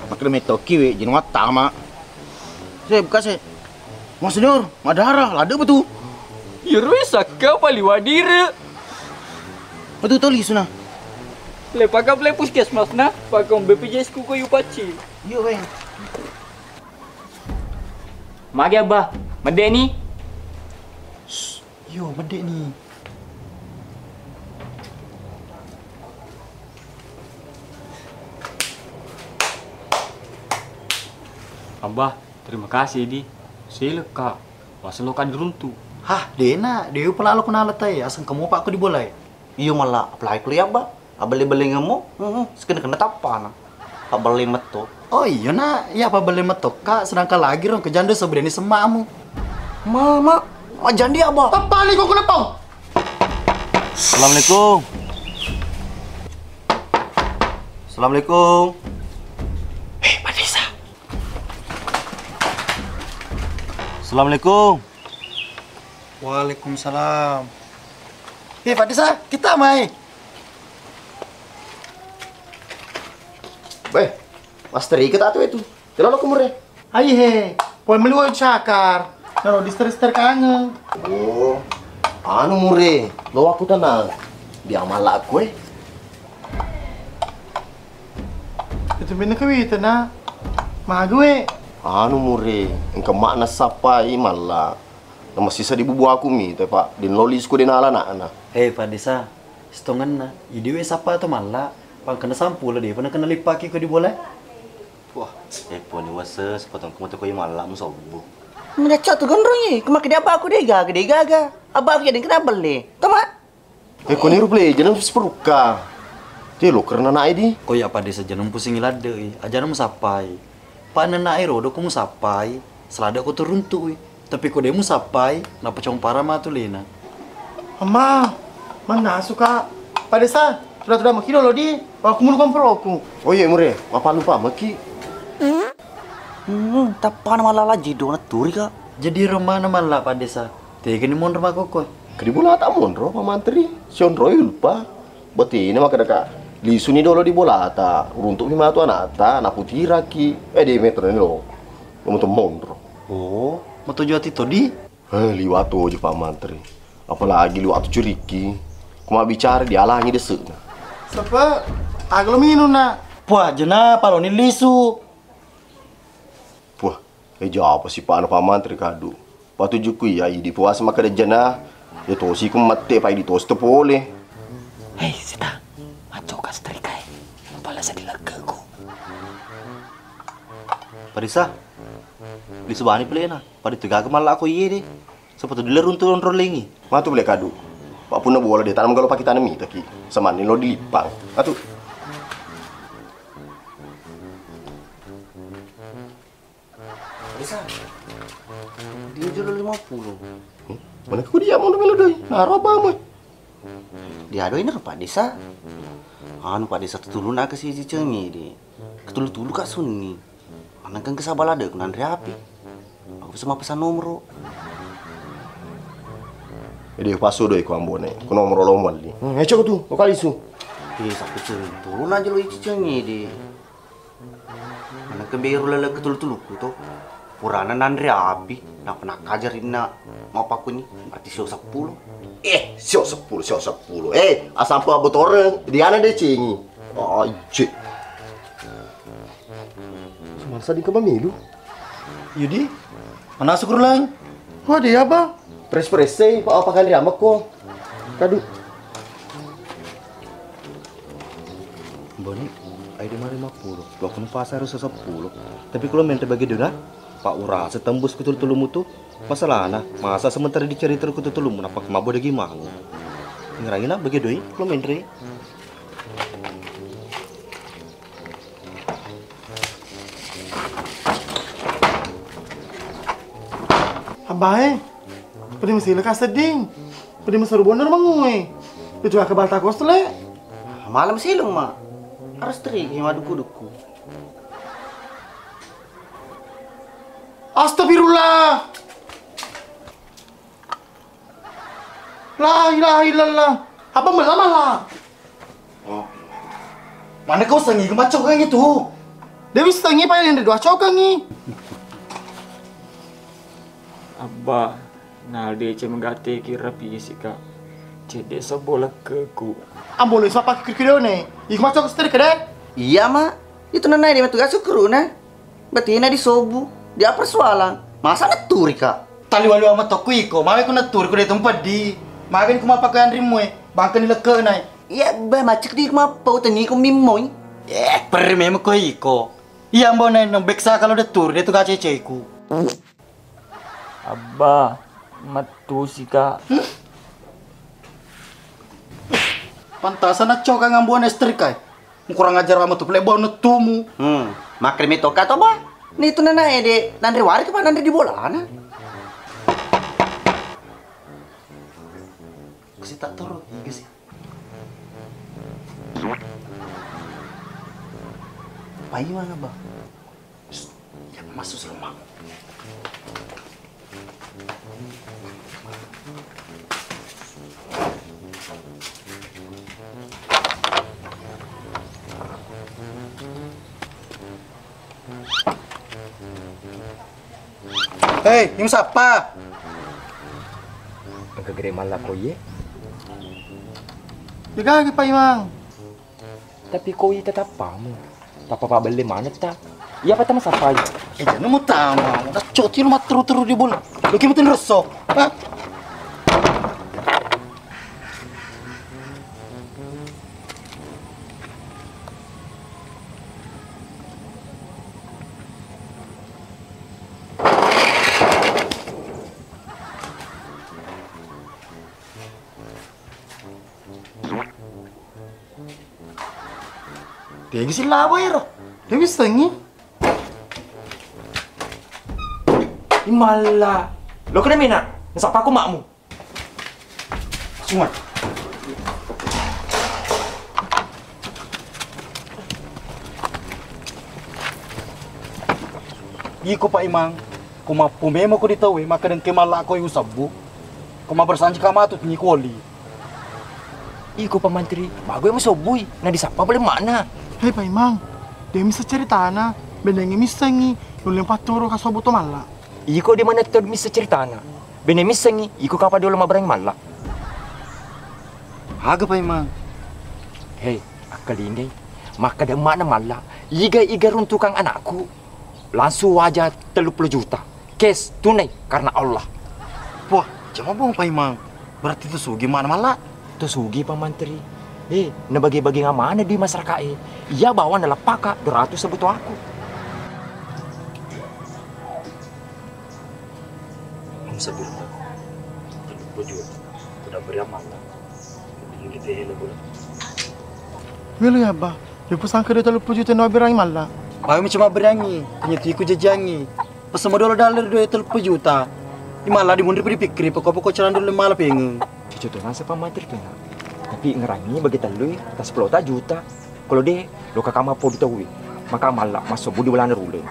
Pakai meto kiwi, jenuh tama. Saya buka saya. Mas Senior, madara, lada betul. Yero sakka pali wadire. Betul toli suna. Le paka ple puskesmas na, paka B P J S ku koyu paci. Iyo, weh. Magi, Abah? Medde ni? Shh, iyo, medde ni. Abah, terima kasih di. Silekka. Waseng loka diruntu. Hah, dena, dewi pelalo kunala tai, aseng kamu pak aku dibolai. Iyo mala, apalagi kuliah, Abah. Abelle-bellengemu, heeh, sekena-kena tappana. Pabbelle metto. Oh iya, Nak, iya pabbelle metto, Kak, sedangkan lagi rong kejande sebenarnya semamu. Mama, majandi apa? Papa ni kok kenapa? Assalamualaikum. Assalamualaikum. Eh, Pak Desa. Assalamualaikum. Waalaikumsalam. Eh, Pak Desa, kita mai. Beh, Master Ika tak tuh itu. Jalan aku mure. Ai he, poin melu cakar. Naro dister-dister kangen. Oh, anu mure, lo aku tenang. Dia malah aku eh. Itu minna kawita na. Magu eh. Anu mure, engka makna sapai malla. Nama sisa dibubu aku mi, te pak. Din lolis ku den ala anak anak. Hei, Pak Desa. Sitongenna, idi we sappa to malla, pangkena sampula depa nakena lippaki ko di bola. Wah, eppo ni wase, sepotong ko mata ko malla musobbu. Menacak tu gondrong ye, kemaki dia apa aku dega, gede gaga. Apa aku jadi kena beli. Toma. Eh, ko niru ple, jangan perukka. Dia lo karena naik di. Ko ya pada saja nang pusing ladde, aja nang sappai. Panenna ero do ko musappai, selada ko turuntu'i. Tapi ko de musappai, nappa compara matu lena. Amma, mannasu ka. Padesa, sudah-sudah makino lo di, aku mulu komporoku. Oh iya mure, mappa lupa maki. Hmm, tappana malala jido naturi ka. Jadi romana malla padesa. Tegani monro makokko. Kedi bola tak monro pa mantri, sionroi lupa. Bettina makkeda ka, lisuni dolo di bolata, uruntu'mi matu anatta, naputiraki. Eh, de metro ni lo. Lo matu monro. Oh, matuju ati to di? Eh, liwa tojo pa mantri. Apalagi liwa tu curiki. Kuma bicara dialangi dese'na. Sepe, aga lo minum na. Puah, jena palo ni lisu. Puah, Eh, japa sipa'na Pak Mantri kadu. Patujukku iya idi puasa makkeda jana. Ya tosi ku mette pa idi tosi to pole. Hei, sita. Maccoka setrika e. Pala seddi lekkeku. Parisa. Lisubani pelena. Pada tu gaga mallako iye de. Sepatu dulu runtu onrolengi. Matu bele kadu. Pak punna bola de tanam galo paki tanam itu ki. Samanni lo dilippang. Atu. Desa. Dia jual lima puluh. Hmm? Mana ku dia mau melo doi? Naro apa mu? Dia doi naro Pak Desa. Anu Pak Desa tutulu nak ke si cengi di. Ketulu-tulu Kak Sunni. Manengkeng ke sabala de ku nanre api. Aku bisa mapesan nomor. Jadi pasu doi ku ambone. Ku nomor lo mualli. Hmm, eco tu, lokal isu. Iya, sapu cengi. Turun aja lo ici cengi di. Manengka beru laleng ketulu-tulukku to. Purana nanre api, nappa nakkajarinna mappakkuni, berarti sio seppulo. Eh, sio seppulo, sio seppulo. Eh, asampa botoreng, diana decengi. Aje. Masa di kemamilu? Yudi, mana syukur lang? Wah, dia apa? Pres-pressei, Pak, apa kali ramakko? Kadu. Boni, ai di mari mappulo. Lo kono pasar harus seppulo. Tapi kalau main terbagi dona, Pak Ura setembus kutul tulumu tu. Masalahna, masa sementara dicari terus kutul tulumu, napa mabo dagi mangu. Ngerangina bagi doi, kalau main re. Abbae, pede masila ka sedding. Pede masaru bonner mangue. Itu aka balta kos le. Malam silung ma. Harus teri ke madukku-dukku. Astagfirullah. La ilaha illallah. Apa mela mala? Oh. Mana kau sengi ke macau kang itu? Dewi sengi pa yang dua cau kangi. Abba, nal dece megate kira fisika. Cedde sobo lekkeku. Ambolo sapa kiri-kiri ne? Iku macau ke seteri kede? Iya, Mak. Itu nanai di matu gasu keruna. Bettina disobu, dia persoalan. Masa netturi ka? Taliwa-liwa metokku iko, mawe ku netturi ku de tumpeddi. Magani ku mappaku anrimmu e, bangkani lekke'na e. Iya, bah, macek di ku mappau tenni ku mimmoi. Eh, perri memang ko iko. Iya, mbona eno beksa kalau de turu, de tu kaceceku. Abba, mettusi ka. Pantasan accokang ambona istri kai. Kurang ajar amat tu pale bau nettumu. Hmm, makremi toka to, Bah. Ni tu nana ede nanre wari ke pa nanre di bolana. Kasi tak toro, iga sih. Pai mana, Bah? Shh, ya, masuk rumah. Hei, ini siapa? Engka gere mallakko iye. Jaga lagi, Pak Imang. Tapi ko ita tappamu, tappa pabelle manetta. Iya pa tama sappai. Eh, jangan mau tama. Udah cok, tiru matteru-teru di bulu. Lo kimu tin resso. Hah? Tegi si labo ero. Dia bisa ngi. Imalla. Lo kena mina. Nasappa ko makmu. Sungai. Iko, Pak Imang, ko mappu memang ko di tauwe, makkeda engke mallakko usabbu. Ko mabersanji ka matu ni koli. Iko, Pak Mantri, magoe musobbui, na disappa pole makna. Hei, Pak Imang, de missa ceritana, bendengi missengi, nulle pattoro ka sobu to malla. Iko de mana to missa ceritana. Bene missengi, iko kapa dolo maberangi malla. Aga, Pak Imang? Hei, akkalingai. Makkeda makna malla, iga-iga runtukang anakku. Langsung waja telluppulo juta. Cash, tunai, karena Allah. Wah, cuma bohong Paimang. Berarti tu sugi mana mala? Tu sugi Pak Mantri. Eh, nabagi-bagi mana di masyarakat eh. Iya bawa naleppaka dua ratus sebut aku. Om sabirna. Telluppulo juta. Udah beri amanah. Ini kita hello. Welo ya, Bah. Yo kusangka de' telluppulo juta nabirangi malla. Bawa mi cuma berangi, penyetiku jajangi. Pesan modal dalle de' telluppulo juta. Di malla di munri pedi pikkiri pokok-pokok calon dulu mala pengeng. Cucu tu nasa Pak Mantri tu, Nak. Tapi ngerangi bagi tellu, tas sepuluh ta juta. Kalau de', lo kakama podu tawi. Maka malla masuk budi belanda ruleng.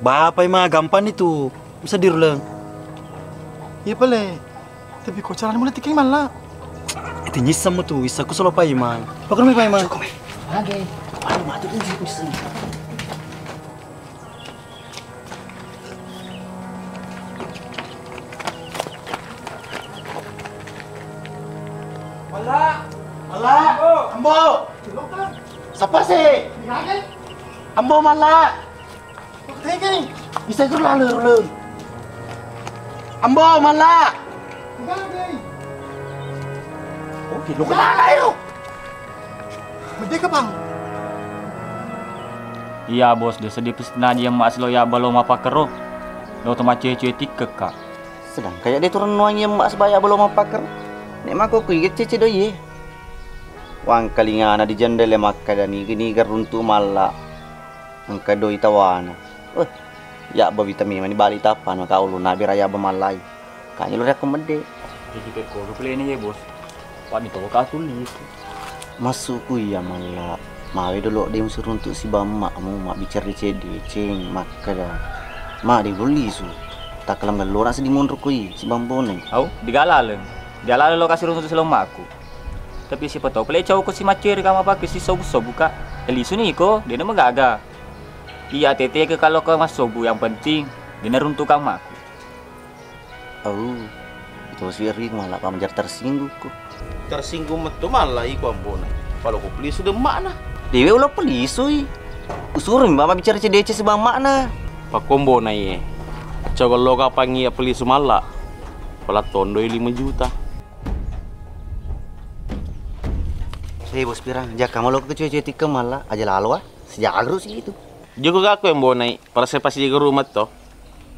Bapak emang gampang itu. Bisa diruleng. Iya pale. Tapi ko carana mulai tikkeng malla. Itu nyisseng mu tu, issaku solo Paimang. Pakar mai Paimang. Cukup mai. Oke. Anu matu tu nyisseng. Malla. Malla. Ambo. Ambo. Sapa sih? Ambo malla. Bisa ikut lalu, lalu. Ambo, malla. Oh, di lo kenapa itu? Merdeka, Bang. Iya, Bos, de' seddi pesenna iya Mak selo iya balo mapakkero. Lo to macue-cue tikkekka. Sedangkan ya de' turun nuang iya Mak sebaya balo mapakkero. Nek mako ku iya cece doi ye. Wangkalingana di jendela makkeda niga-niga runtu malla. Engka doi tawana. Weh, yabba wita memang ni bali tappa maka ulunna bera yabba mallai. Kanya lo riakko medde. Jadi pekko ke plene ye, Bos. Wani to ka tulis. Masukku iya malla. Mawe dolo de' musuruntu siba emmakmu mabbicara deceng-deceng makkeda. Ma de' lo lisu. Takkalam gallona seddi monro koi siba mbone. Au, digalaleng. Digalaleng lo kasih runtu selommaku. Tapi siapa tau pale cau ko si macceri ka mapake si sobu-sobu ka. Lisu ni ko, de' na magaga. Iya, tete ke kalau kau massobu, yang penting de' naruntu kammaku. Oh, itu si Eri malah pamanjar tersinggung ko. Tersinggung metu malah iko ambona. Kalau ko pelisu de' emmakna. Dewe ulo pelisui. Usuru mama bicara cedece sebang makna. Pakkombona iye. Coba lo kapangi ya pelisu malla. Pala tondoi lima juta. Eh, Bos Pirang, jakka malo ke cuy-cuy tikke malla, aja lalo ah. Sejagru sih itu. Joko gakko yang bonai, pada saya pasti jaga rumah to.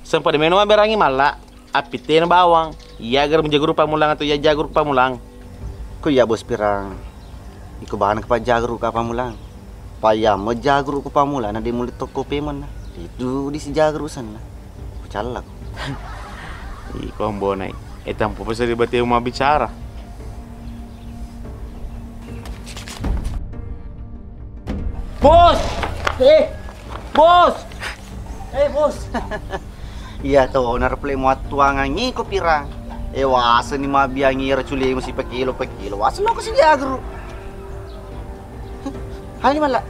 Sempat meno maberangi malla, apittena bawang. Iya agar menjaga rupa mulang atau iya jaga rupa mulang. Ko iya Bos Pirang. Iko bana ke pajagru ka pamulang. Payammo jagru ko pamulang na de' mulle tokko pemeng na. Itu di sijagru senna. Kucallako. Iko ambonai. E tampo pasa di bateu mabbicara. Bos! Eh, Bos! Eh, Bos! Iya to, narpele muattuangangngi ko Pirang. Eh, waseni mabbiangi ero culemu sipekilo-pekilo. Waseng lo ko sijagru. Hai malla.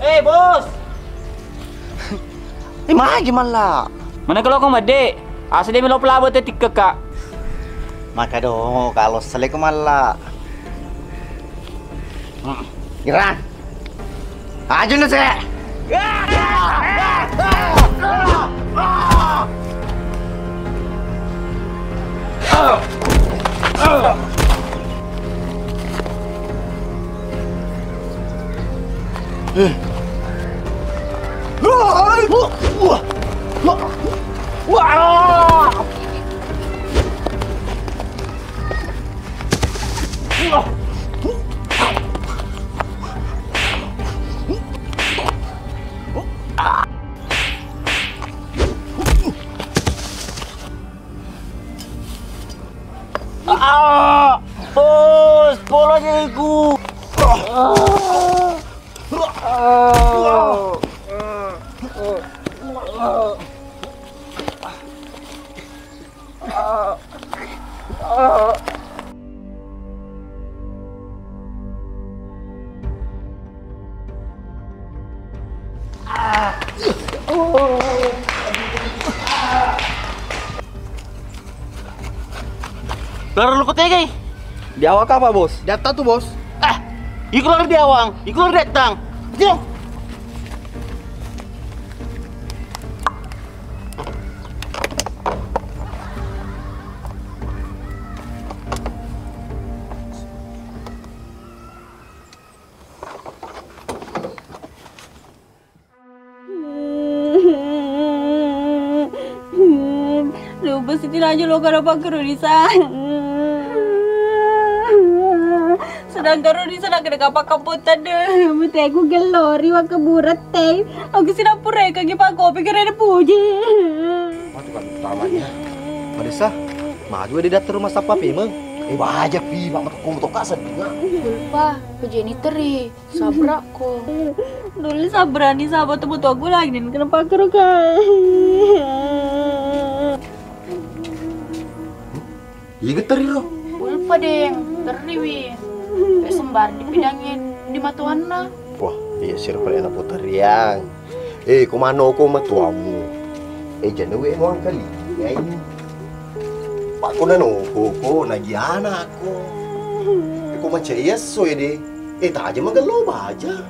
Eh, Bos. Eh, magi malla. Mana kalau kau mede? Asa de' melo pelabo te tikkekka. Maka do kalau seleko malla. Hmm. Ira. Aju na se. Ah! Bos, bola jahiku. Ah! Ah! Laro lo ko tegai? Diawang apa, Bos? Datta tu, Bos. Ah, iko lari diawang, iko lari dattang. Jeng. Besi tinajo lo kada pakkero Risa. Sedangkan Risa nak kena kapakkampong tanda. Mesti aku gelori wakkaburette. Aku sinappura kagi pakkopi kena puji. Matu kan utamanya. Madessa, maju di daftar rumah satpam memang. Eh, wajar pi, mak matu komo toka sedinga. Ulpa, pejeni teri. Sabrakko. Dulu sabrani sahabat tebu tuaku lagi nih, kenapa aku rukai? Iya geteri ro. Ulpa deng, teriwi. Pe sembar dipidangin di matuanna. Wah, iya sir pale na puteriang. Eh, ko manoko matuammu. Eh, jana we mo angkali. Ya ini. Pakko nanoko ko nagi anakko. Eh, ko macai esso ede. Eh, taja magello baja.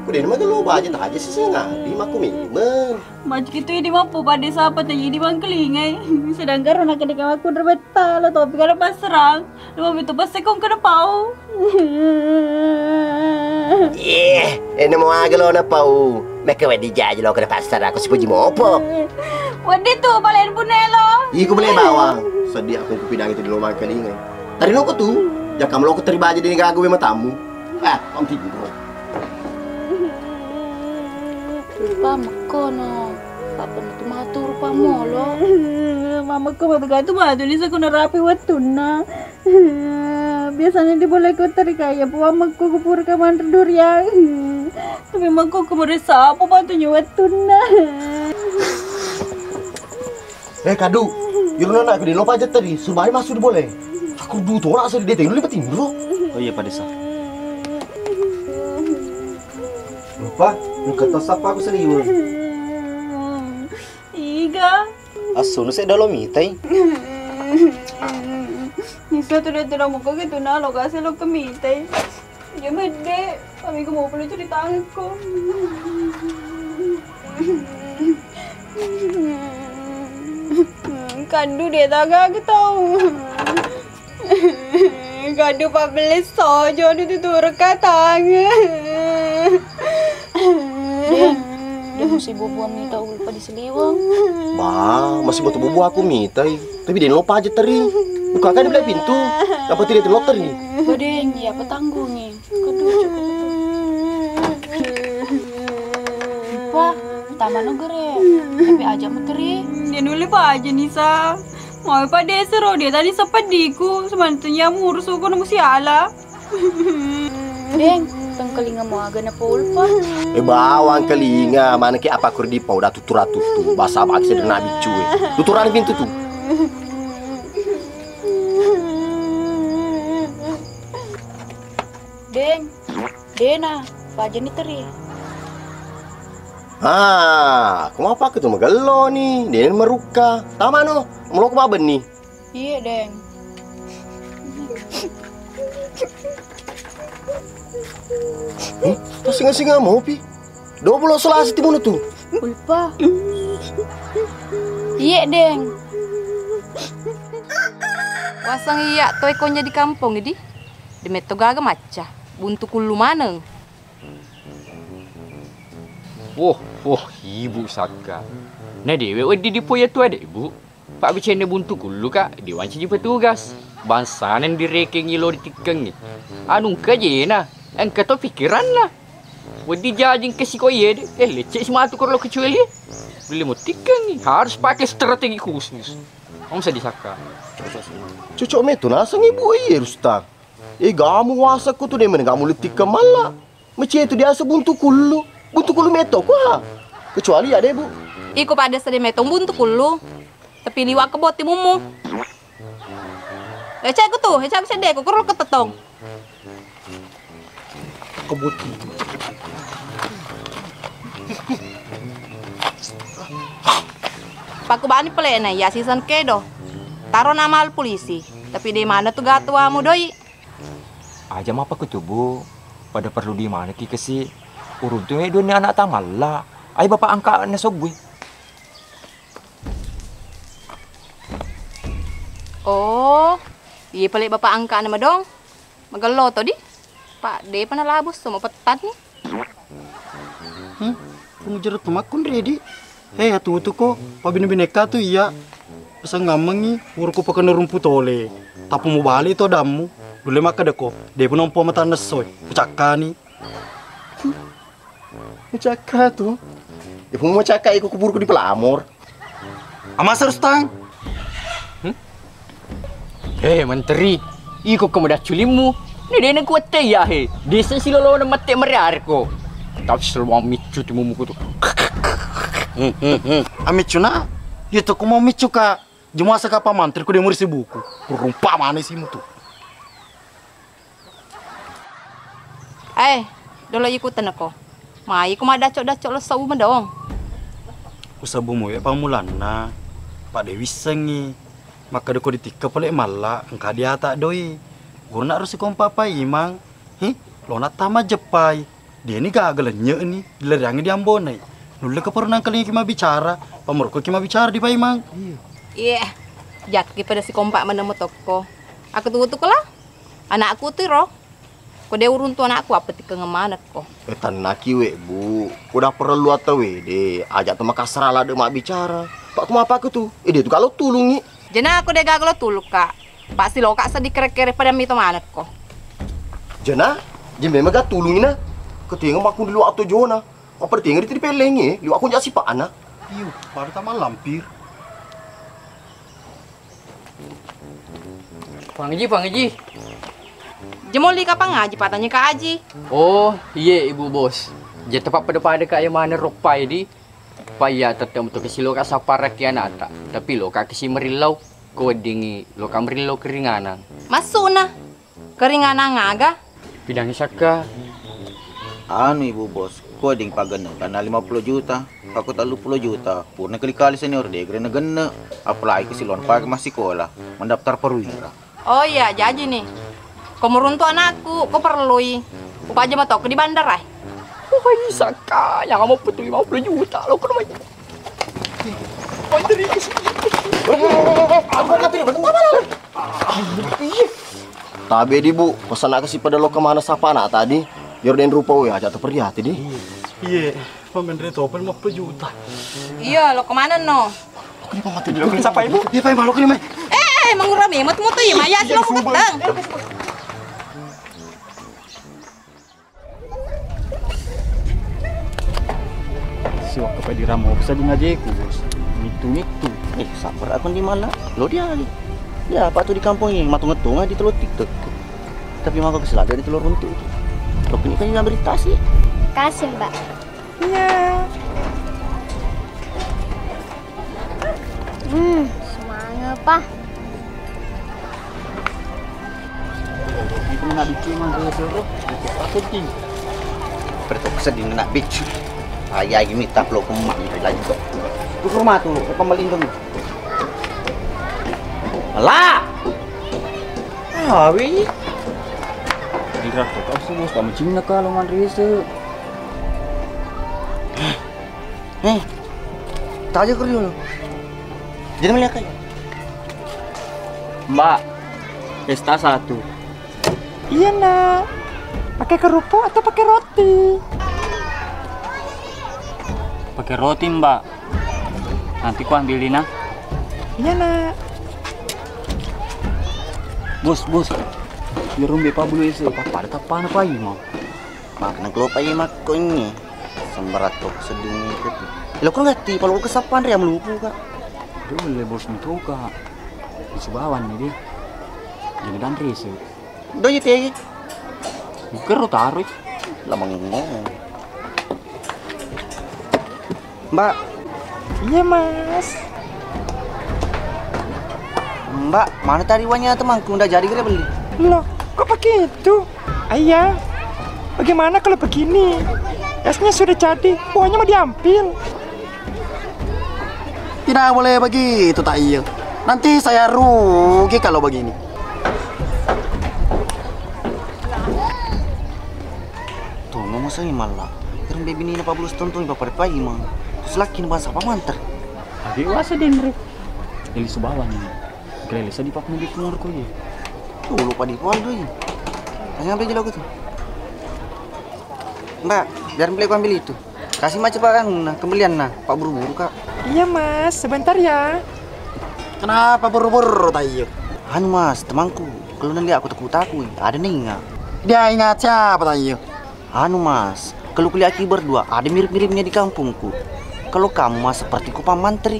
Ko dena magello baja taja sisengadi makko memeng. Macam itu ini mampu pada siapa tadi di bangkelingai. Sedangkan anak kedek aku terbetala topi kalau passerang. Lu mau itu pasti kong kena pau. Iye, ene mo aga lo na pau. Mekka wedi jaji lo kena pasar aku sipuji mopo. Wedi tu balen punelo. Iku bele bawang. Sedih aku kupidangi tu di lomang kelinga. Tadi loko tu, jaka meloko teri baja di gagu be matamu. Ah, om tidur. Rupa mekko no. Papa tu matu rupa molo. Mama ko matu gatu matu ni sakuna rapi wettunna. Biasanya di bola kota ri kaya puang mekko ku pura ka manre durian. Tapi mekko ku meresa apa batu nyawa tuna. Eh, Kadu, iruna nak gede lo pajak tadi, subai masuk di bola. Aku du tora asal di deteng lu lima timur. Oh iya, pada sa. Lupa, engka to sapa aku seliweng. Iga. Assu nu sedda lo mitai. Nisa tu de tu lo muko ke tu na lo kase lo kemitai. Iya medde, kami ku mau perlu ceritangku. Kandu de taga aku tahu. Gaduh pabbeles sojo di tuturu katang. Deng, deng, masih bubuang mita ulpa di seliwang. Ba, masih butuh bubu aku mitai. Tapi dia lupa aja teri. Buka kan dia pintu. Apa tidak telok teri? Ba, deng, iya apa tanggungi? Aduh, cukup itu. Lupa, tamano gere. Tapi aja muteri. Dia nuli pa aja Nisa. Mau pa desa ro dia tadi sepediku, semantunya murus uko nemu siala. Deng, tengkelinga mau aga na polpa. Eh, bawang kelinga, mana ke apa kurdi pau dah tutur-tutur. Bahasa bangsa dan nabi cuy. Tuturan pintu tu. Deng, dena, pajani teri. Ah, ko mapake tu magello ni, dena marukka. Tamano, meloko mabenni. Iya, Deng. Eh, tasinga-singa mopi. Dua puluh selasa timuno tu. Ulpa. Iya, Deng. Wasang iya toi konja di kampong idi. Demetto gaga macca. Buntu kullu maneng. Woh, woh, ibu sakka. Na dewe weddi dipoya tu ade, Bu. Pak bicenne buntu kullu ka, diwancaji petugas. Bangsana direkengi lo ditikkengi. Anu engka jena, engka to pikiranna. Weddi jajing ke siko iye de, eh lecce si matu koro lo kecuali. Beli mo tikkengi, harus pakai strategi khusus. Om sedih sakka. Cocok metu naseng ibu iye Rusta. Eh, gamu wasa ku tu de men gamu lettikkeng malla. Mecce tu diaseng buntu kullu. Buntu kullu metto ku ha. Kecuali ya de, Bu. Iko pada sedde metto buntu kullu. Tapi liwa ke boti mummu. Eh, cek ku tu, eh, cek sedde ku kurul ketetong. Kebuti. Pakubani pele na iya season kedo. Taro nama al polisi. Tapi de mana tu gatuamu doi. Aja mappakutubu, pada perlu di mana ki kesi. Uruntu me dua ni anak tamalla. Ai bapak angka na soggui. Oh, iye pale bapak angka na madong. Magello to di. Pak, depa na labus, so mapettan ni. Hmm? Kumujero tu makkunre di. He, atutuko, pabine-binekka tu iya. Sengammengi, uruku pakenna rumpu tole. Tappa mubali to dammu. Nulle makkeda ko, depa nompo matanna essoe. Ucakkani. Ucakka tu. Depa mucakka iko kuburuku di pelamor. Amasa Rustang. Hmm? Eh, menteri, iko ke madacculimmu. Ini dene kuatte ya he. Desa silolona mette mariarko. Tapi selalu miccu timu muku tu. Hmm, hmm, hmm. Amiccu na. Dia tu ku mau miccu ka. Jemua saka pamantir ku dia muri sibuku. Rumpa mana simu tu. Eh, dolo iku teneko. Mai ku madacok-dacok lo sau medong. Ku sabu mu ya pamulanna. Pak Dewi sengi. Makkeda ko ditikka pole malla engka diata doi. Gurna harus sikompa Pak Imang. Hi, lona tama jeppai. Diani gaga lenye ni, dilariangi diambonai. Nulle ke perlu nangkalingi ki mabbicara, pamorko ki mabbicara di Pak Imang. Iya, jakki pada sikompa menemu tokko. Aku tutuku lah. Anakku tu ro. Ko de uruntu anakku apa tikkengeng manekko. Eh, tennaki we, Bu. Ko da perlu atta we de, aja tu makassara ladde mabbicara. Pak ku mapake tu. Eh, de tu kalau tulungi. Jena aku de gaga lo tulung, Kak. Pasti lo, Kak, seddi kere-kere pada mito manekko. Jena, je memang ga tulungi na. Ketenga makku di luar atau jona. Apa ketenga di pellengi, liwa aku jak sipana. Iyo, pada taman lampir. Pang Haji, Pang Haji. Jemoli kapang ngaji, patanya Kak Haji. Oh, iye, Ibu Bos. Je tepat pada-pada Kak, ya mana ropai di. Pa iya tette metu kesi loka sapparaki anata. Tapi loka kesi merillau. Ko weddingi loka merillau keringanang. Massuna. Keringanang aga? Pidangi sakka. Anu, Ibu Bos, ko wedding pagenneng tanah lima puluh juta. Pakko tellu puluh juta, purna kali-kali senior de gere na genne. Apalagi ko silon pake massikola, mendaftar perwira. Oh iya, jaji ni. Ko muruntu anakku, ko perlui. Upaja matokko di bandara. Wah, isakka, yang mau putu lima puluh juta lo ke rumah. Tabe di, Bu, pesan aku si pada lo kemana sapa anak tadi? Biar den rupa we aja tuh perhati di. Iya. Pamenre topa lima puluh juta. Iya, lo kemana no? Oke, Pak, mati dulu. Oke, siapa, Ibu? Iya, Pak, Ibu, lo kemana? Eh, mengurami, mut-mut ya, Maya, sih lo muketeng. Siwak kepe di ramo, bisa di ngajeku, Bos. Mitu-mitu. Eh, sabar aku di mana? Lo dia lagi. Dia apa tuh di kampung ini? Matung-matung di telur TikTok. Tapi maka kesel ada di telur runtu itu. Lo kini kan yang berita sih. Kasih, Mbak. Iya. Hmm, semangat, Pak. Itu nak bicu mah, tuh, tuh, tuh. Aku ting. Perlu sedih nak bicu. Ayah ini minta peluk emak, minta lagi kok. Tuh rumah tuh, ke pembeli dong. Lah. Awi. Di ratu kau sih, Bos, kamu Cina kalau mandrise. Eh, taja kuri dulu. Jadi melihat kayak. Mbak, pesta satu. Iya, Nak. Pakai kerupuk atau pakai roti? Pakai roti, Mbak. Nanti ku ambilin, Nak. Iya, Nak. Bos, bos. Biar rumbe Pak Bulu ese. Apa ada tapana Pak Imam? Makna kelopa iya makko ini. Sembaratto sedini itu. Lo kok ngerti, kalau ke sapan ria melupu, Kak. Dia boleh bos itu, Kak. Di sebawan ini dia. Jadi dan rese. Doi tegi. Bukan ro taroi. Lah mengo. Mbak. Iya, Mas. Mbak, mana tadi uangnya temanku? Ndak jadi kira beli. Loh, kok begitu? Ayah, bagaimana kalau begini? Esnya sudah jadi, uangnya mau diambil. Tidak boleh begitu, tak iya. Nanti saya rugi kalau begini. Tongo masangi malla. Keren bebini na Pak Bulu setontongi Bapak Depai mang. Terus laki na bangsa apa mantar? Agi wasa denre. Eli subawa ni. Kelele sadi Pak Mudi kumur ko ye. Tuh lupa di Pak Aldo ye. Tanya apa jelo gitu. Mbak, biar beli aku ambil itu. Kasih macam Pak anu nah, kembalian nah, Pak buru-buru Kak. Iya Mas, sebentar ya. Kenapa boro-boro tayyo? Anu, Mas, temanku, kalau neliat aku takut-takut, ada ninga. Dia ingat siapa tayyo? Anu, Mas, kalau kulihat ki berdua, ada mirip-miripnya di kampungku. Kalau kamu, Mas, seperti ku Pak Mantri.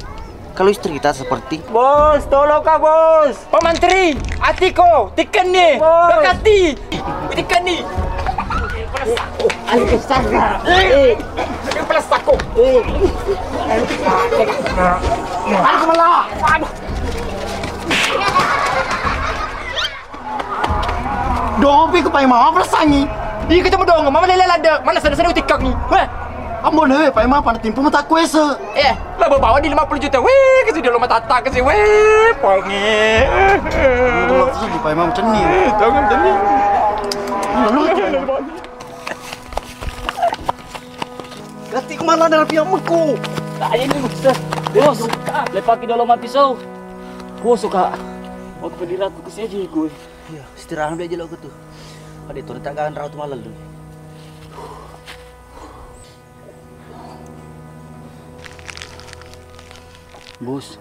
Kalau istri kita seperti Bos, tolong, Kak, Bos. Pak Mantri, atiko, tiken nih. Bos. Berkati. Tiken nih. Ayo, astaga. Eh. Ayo, pelas aku. Eh. Aduh, malah. Aduh. Dopi ku paimeng mappelassangi. Iya, kita mau dong, mama lele lada. Mana sana-sana utikak nih. Weh. Ambo ne, paimeng apa timpu mata kuese. Eh, lah bawa di lima puluh juta. Weh, kasi dia lo mata tak kasi. Weh, pongi. Itu maksud di paimeng cenni. Eh, jangan cenni. Lalu. Gati kemana ada rapi amengku? Tak ada ini, Bos. Bos, lepaki dolo mapisau. Bos, Kak. Mau ke pediraku ke sini gue. Iya, istirahat dulu aja lo aku tuh. Ada itu tak kan rawat malam dulu. Bos,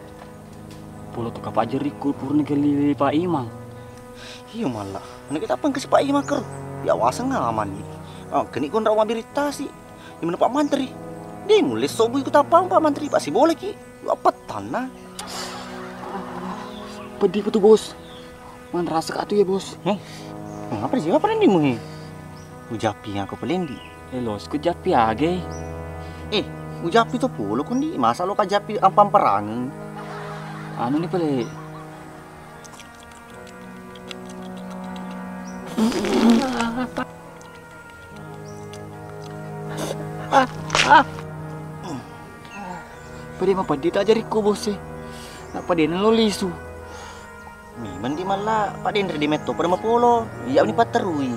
polo tu kapajjeri ku purna kali Pak Imang. Iya malla. Mana kita pengkasi Pak Imang ker? Ya waseng aman ni. Oh, keni kon rawa mabiritasi. Di mana Pak Mantri? Di mulai sobu ikut apa Pak Mantri? Pasti boleh ki. Apa tanah? Pedih ku tu, Bos. Manrasa ka tu ya, Bos. Eh, ngapa sih? Apa nih muhi? Ujapi aku pelendi. Eh, los ku japi age. Eh, ujapi to polo kundi. Masa lo ka japi ampang perang? Anu ni pale. Ah, ah. Pede mapeddi tajari ku, Bos, e. Nappa dena lo lisu. Memang di malla, padenre di metto pada mapolo. Iya ni patterui.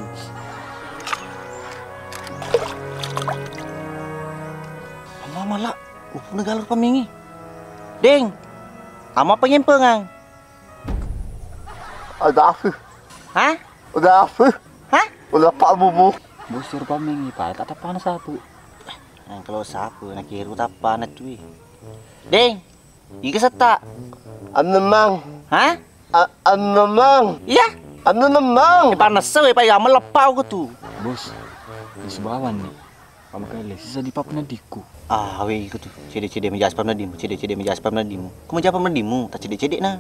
Amma malla, upuna galar pamengi. Deng. Amma pengempengang. Ada apa? Hah? Ada apa? Hah? Ada apa, Bubu? Bos, suruh pamengi, pada tak tapana sapu. Nah, kalau sapu, nak kiru tapana tui. Deng. Iga setta? Annemang. Hah? A-, annemang. Iya? Annemang. Eh, panas sewe, Pak, ya, melepak aku tuh. Bos, di sebawan nih. Pamakale, sisa di papna dikku. Ah, awe iko tu. Cede-cede majas papna dimu, cede-cede majas papna dimu. Ko majas papna dimu, tak cede-cede na.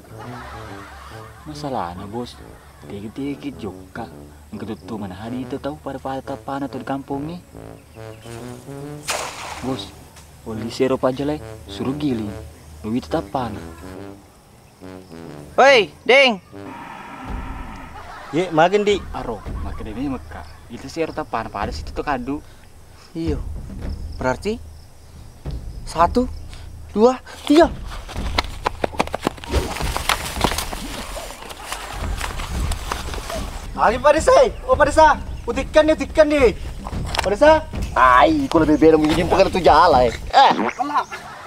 Masalahna, Bos, tege-tege jokka. Engka tuttu mana hari itu tau pada-pada tapana tu di kampongnge. Bos, oli sero pajale, suruh giling. Lui tetapana. Woi, Deng. Ye, magen, Di. Aro, makkeda memekka. Itu si ero tapana pada situ to kadu. Iyo. Berarti satu, dua, tiga. Ayo, Pak Desa. Oh, Pak Desa. Utikkan nih, utikkan nih. Pak Desa. Ai, ko lebih belum ini bukan tu jalan, eh. Eh.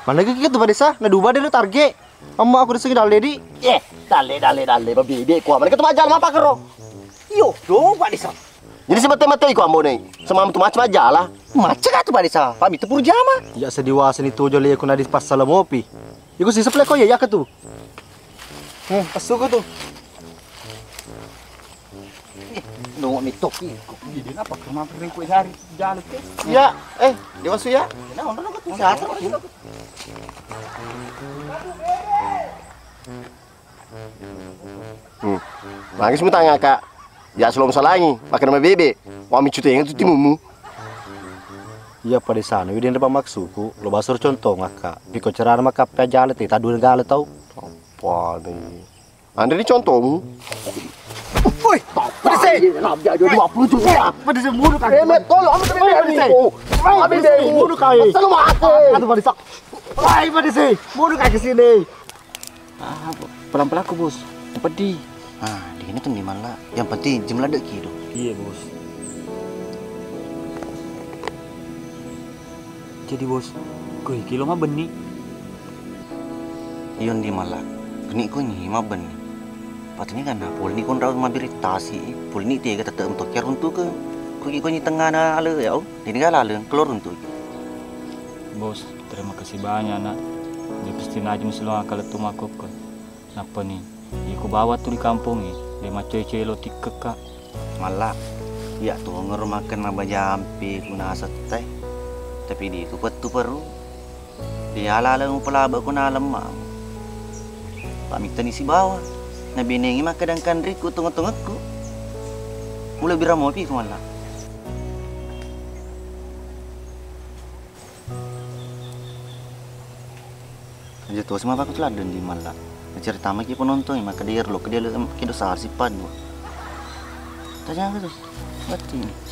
Mana gitu, Pak Desa? Nah, dua deh target. Amma aku disengi dalle di. Eh, dalle, dalle, dalle, babede ko. Mana ketu majjala mapa kero? Iyo, do, Pak Desa. Jadi sebete-mete iko ambo nei. Semam tu macam aja lah. Macam kah tu Pak Desa? Pak Mita purjama. Ya sediwasa ni tu jole aku nadi pasal mopi. Iku si seple ko ya, ya ketu. Hmm, pesu ko tu. Nongok mitok ki. Kok gini apa? Kemang kering kue sehari jalan ke? Iya, eh, dia masuk ya. Nah, ono kok sehat. Hmm. Nangis mutanga kak. Ya selom salangi, makan nama bebek. Wah micu tenga tu timumu. Iya pada sana, widin repa maksuku, lo basur contoh ngakak. Piko cerana makappe jale te tadu gale tau. Apa nih? Anre ni contohmu. Woi, Pak Desa. Lima puluh juta. Pak Desa, bunuh kaki. Eh, met, tolong, amit, amit, amit, amit. Bunuh kaki. Selalu mati. Aduh, Pak Desa. Woi, Pak Desa, bunuh kaki sini. Ah, pelan-pelan aku, Bos. Yang pedih. Ah, di ini tuh gimana? Yang penting jumlah dek kilo. Iya, Bos. Jadi, Bos, kui kilo mah benih. Iyo ndi mala, keni ko nyi mabbenni. Patini kana pulni konra mabiritasi, pulni tega tette untuk ke. Kugi ko nyi tengana ale ya, oh, dini gala ale, keluar untuk. Bos, terima kasih banyak, Nak. Dia pasti najum selama kalau tu makoko. Nappani, iko bawa tu ri kampongnge, de' maccoi-coi lo tikkekka. Malla, iya tongero makenna bajampe ku nasetta e. Tapi de' tu pettu peru. De' ala-ala mupalaba ku nalemma. Pamittani sibawa. Nabinengi makkeda engka anrikku tongeng-tongekku. Ulebbi ramopi ku Malla. Aja tosi mapakku tu ladde' ndi Malla. Naceritamaki penontongnge makkeda iyaro lo kedo sala sipadu. Tajaga tu. Matti.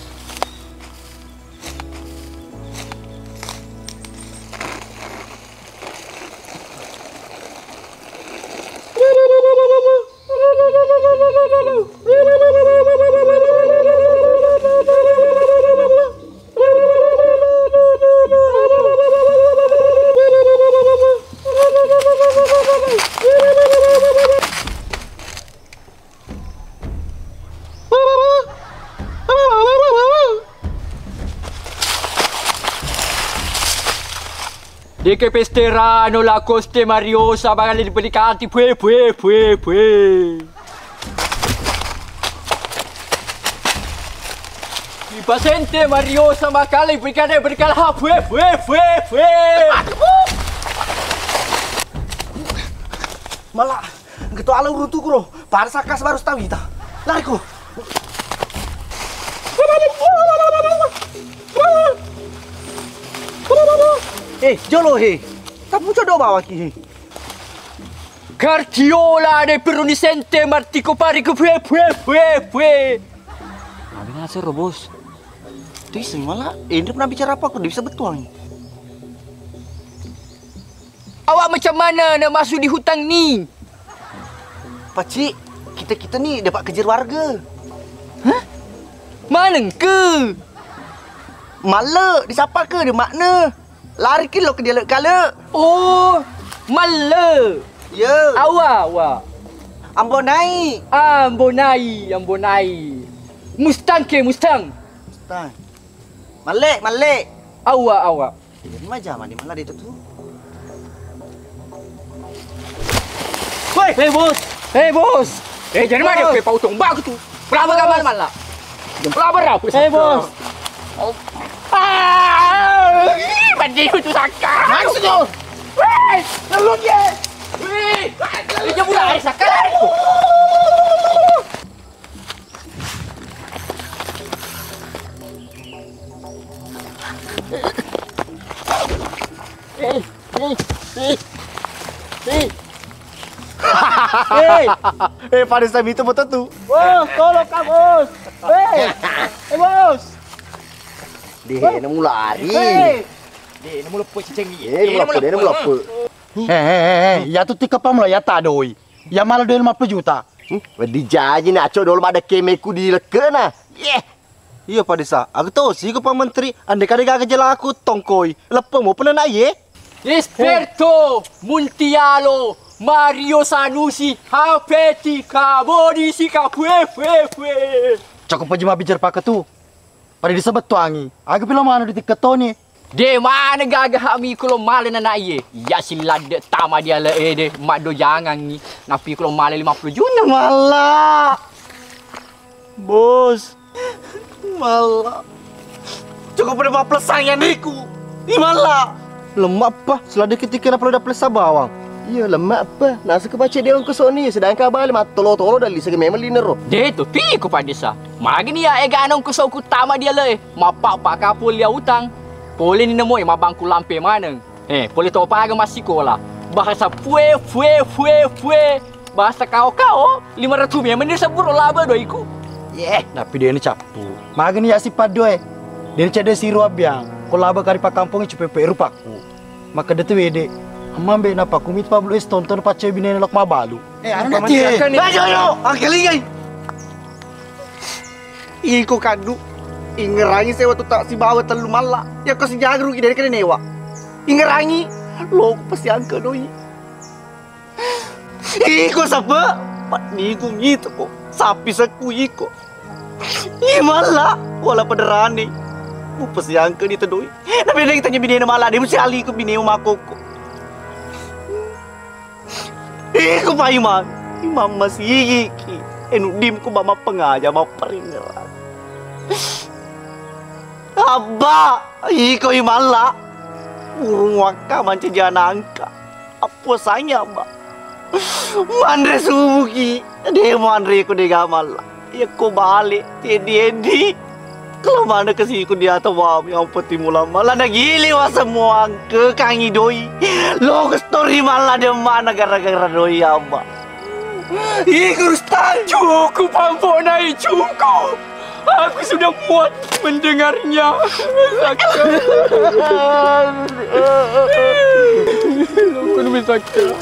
Deke pesterano la coste mariosa, magale di pedicati, pue, pue, pue, pue. Di pasente mariosa, magale di pedicati, pedicati, ha, pue, pue, pue, pue. Mala. Engka to ala uruntuku ro. Pada sakkas baru setawita. Lariku. Eh, jolo he. Tapu codo bawaki he. Kartiola de peruni sente martiko pariku pue pue pue pue. Abi nasero, Bos. Itu iseng mala. Eh, ini pernah bicara apa aku? Dia bisa betuang. Awak macam mana nak masuk di hutan ni? Pacik, kita-kita ni dapat kejar warga. Hah? Maneng ke? Male, disapa ke dia makna? Lari ke lo ke dia kale. Oh, male. Ya. Awa, awa. Ambo naik. Ambo naik, ambo naik. Mustang ke, Mustang. Mustang. Male, male. Awa, awa. Iya, majama di mana itu tuh? Woi, hei bos, hei bos. Eh, jadi mana? Bos. Pe pautong bak tu. Pelaba kabar malah. Pelaba rap. Hei bos. Ah, ih, banjir itu sakit. Mana sih kau? Woi, lalu dia. Woi, dia mulai sakit. Eh, eh, eh, eh. Eh, pada sami itu betul tuh. Bos, tolong kak bos. Eh, eh bos. Dia nemu lari. Eh. Dia nemu lepuh cicing dia. Eh, nemu lepuh, dia nemu lepuh. Eh, eh, eh, eh, ya tuh tiga pam lah ya tak doi. Ya malah doi lima puluh juta. Hmm? Wedding jaji na, aco dolo maddekke meku di lekkena. Yeh. Iya, Pak Desa. Aku tahu sih, Pak Menteri. Andai kada gaga jelaku tongkoi. Leppe mo pena na ye. Esperto Muntialo Mario Sanusi hapeti kabodi si kapue fue fue. Cukup aja mabbicara pakai tuh. Pada disebut tuangi. Aku bilang mana di tiket Tony. De mana gaga hak mi kulo male nana iye. Iya si ladde tama dia le ede maddo jangangi. Napi kulo male lima puluh juta. Malla. Bos. Malla. Cukup pada maples sayang niku. Ih malla. Lemak apa? Selada ketika na perlu daples sabawang. Iya, lemak apa? Nasa kebaca dia ongkosok ni, sedangkan balik matolo-tolo dan lisa memang linero. De to pi ku padesa. Magini ya ega nongkosok ku tama dia le. Mappa pakapul ya utang. Pole ni nemo e mabangku lampe maneng. Eh, pole to paga massikola. Bahasa fue fue fue fue. Bahasa kao-kao lima ratus memang ni sebur laba doiku. Yeh, tapi dia ni cappu. Magini ya si paddo e. Dia ni cedde siru abiang. Ko laba kari pakampung cupe pe rupaku. Makkeda tu wede. Amambe napa kumit pablo es tonton pacce binene lok mabalu. Eh, anu nanti. Eh, jojo, angkelingai. Iko kaddu, ingerangi sewa tu tak sibawa tellu malla. Yakko sijaga rugi dari kene newa. Ingerangi, lo pasti angke doi. Iko sape, pat niku ngitu ko. Sapi seku iko. Ih malla, wala pederani. Mu pasti angke di tedoi. Tapi dia tanya binene malla, dia mesti ali ko binene makoko. Iko pa imang, imang masigiki. Enuddim ku ba mappengaja mapparingerang. Abba, iko imalla. Urung wakka mancaji anangka. Appuasangi abba. Manre subuki. De manre ko de gamalla. Yakko bale, teddi-eddi. Kalau mana ke siku di atas wami, yang penting mula mala nagili wa semua ke kangi doi. Lo ke story mala de mana gara-gara doi abba. Ih, Guru Ustaz, cukup, ampun, ai, cukup. Aku sudah muat mendengarnya. Sakit. Aku lebih sakit.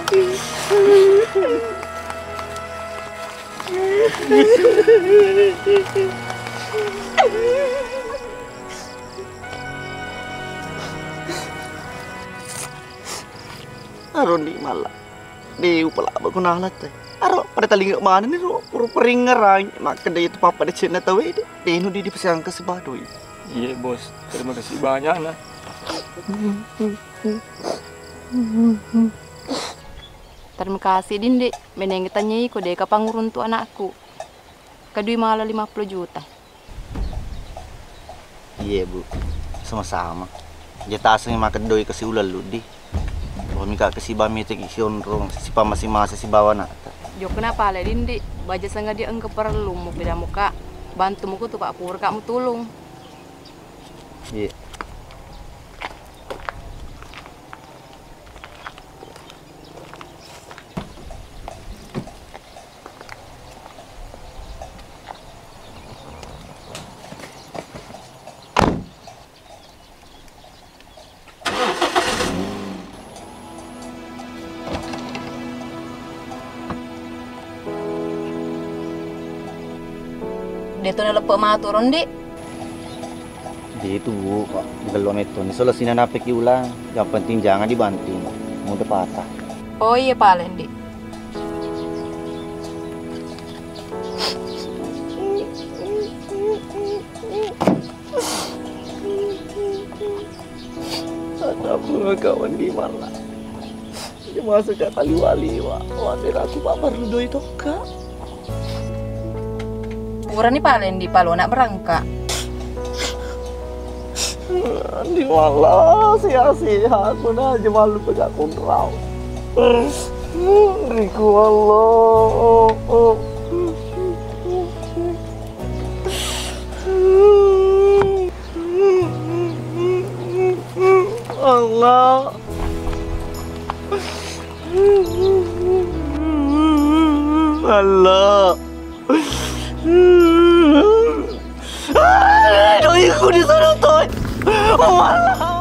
Aro ni mala. De upalaba ku nala te. Aro pada talinga manenni ro, pura peringerang. Makkeda itu papa de cenna tawe de. Denu di dipasiangka sebadoi. Iya, Bos. Terima kasih banyak, nah. Terima kasih, Dindi. Meneng tanyai ko de kapang uruntu anakku. Kedui mala lima puluh juta. Iye, Bu. Sama-sama. Jataseng makeddoi kasi ulelluddi. Wamika kasi bami teki sionrong sipa masing-masing sibawa anakta. Jokna pale, Dindi. Baja sengaja engka perlu mu pida muka. Bantu muku tu, Pak, pura ka mutulung. Iye. De tu naleppe matu ro, Ndi. De tu, Bu, Pak. Gello metto ni solo sina napeki ulang. Yang penting jangan dibanting. Mudah patah. Oh iya pale, Ndi. Ada bunga kawan di mana? Dia masuk ke tali wali, Wak. Wak, aku Pak Mardudo itu, Kak. Purani pale, Ndi, palo nak berangka. Di mala sia-sia aku na aja malu pegak kunrau. Riku Allah. Allah. Allah. Doiku di sana, Toy. Allah.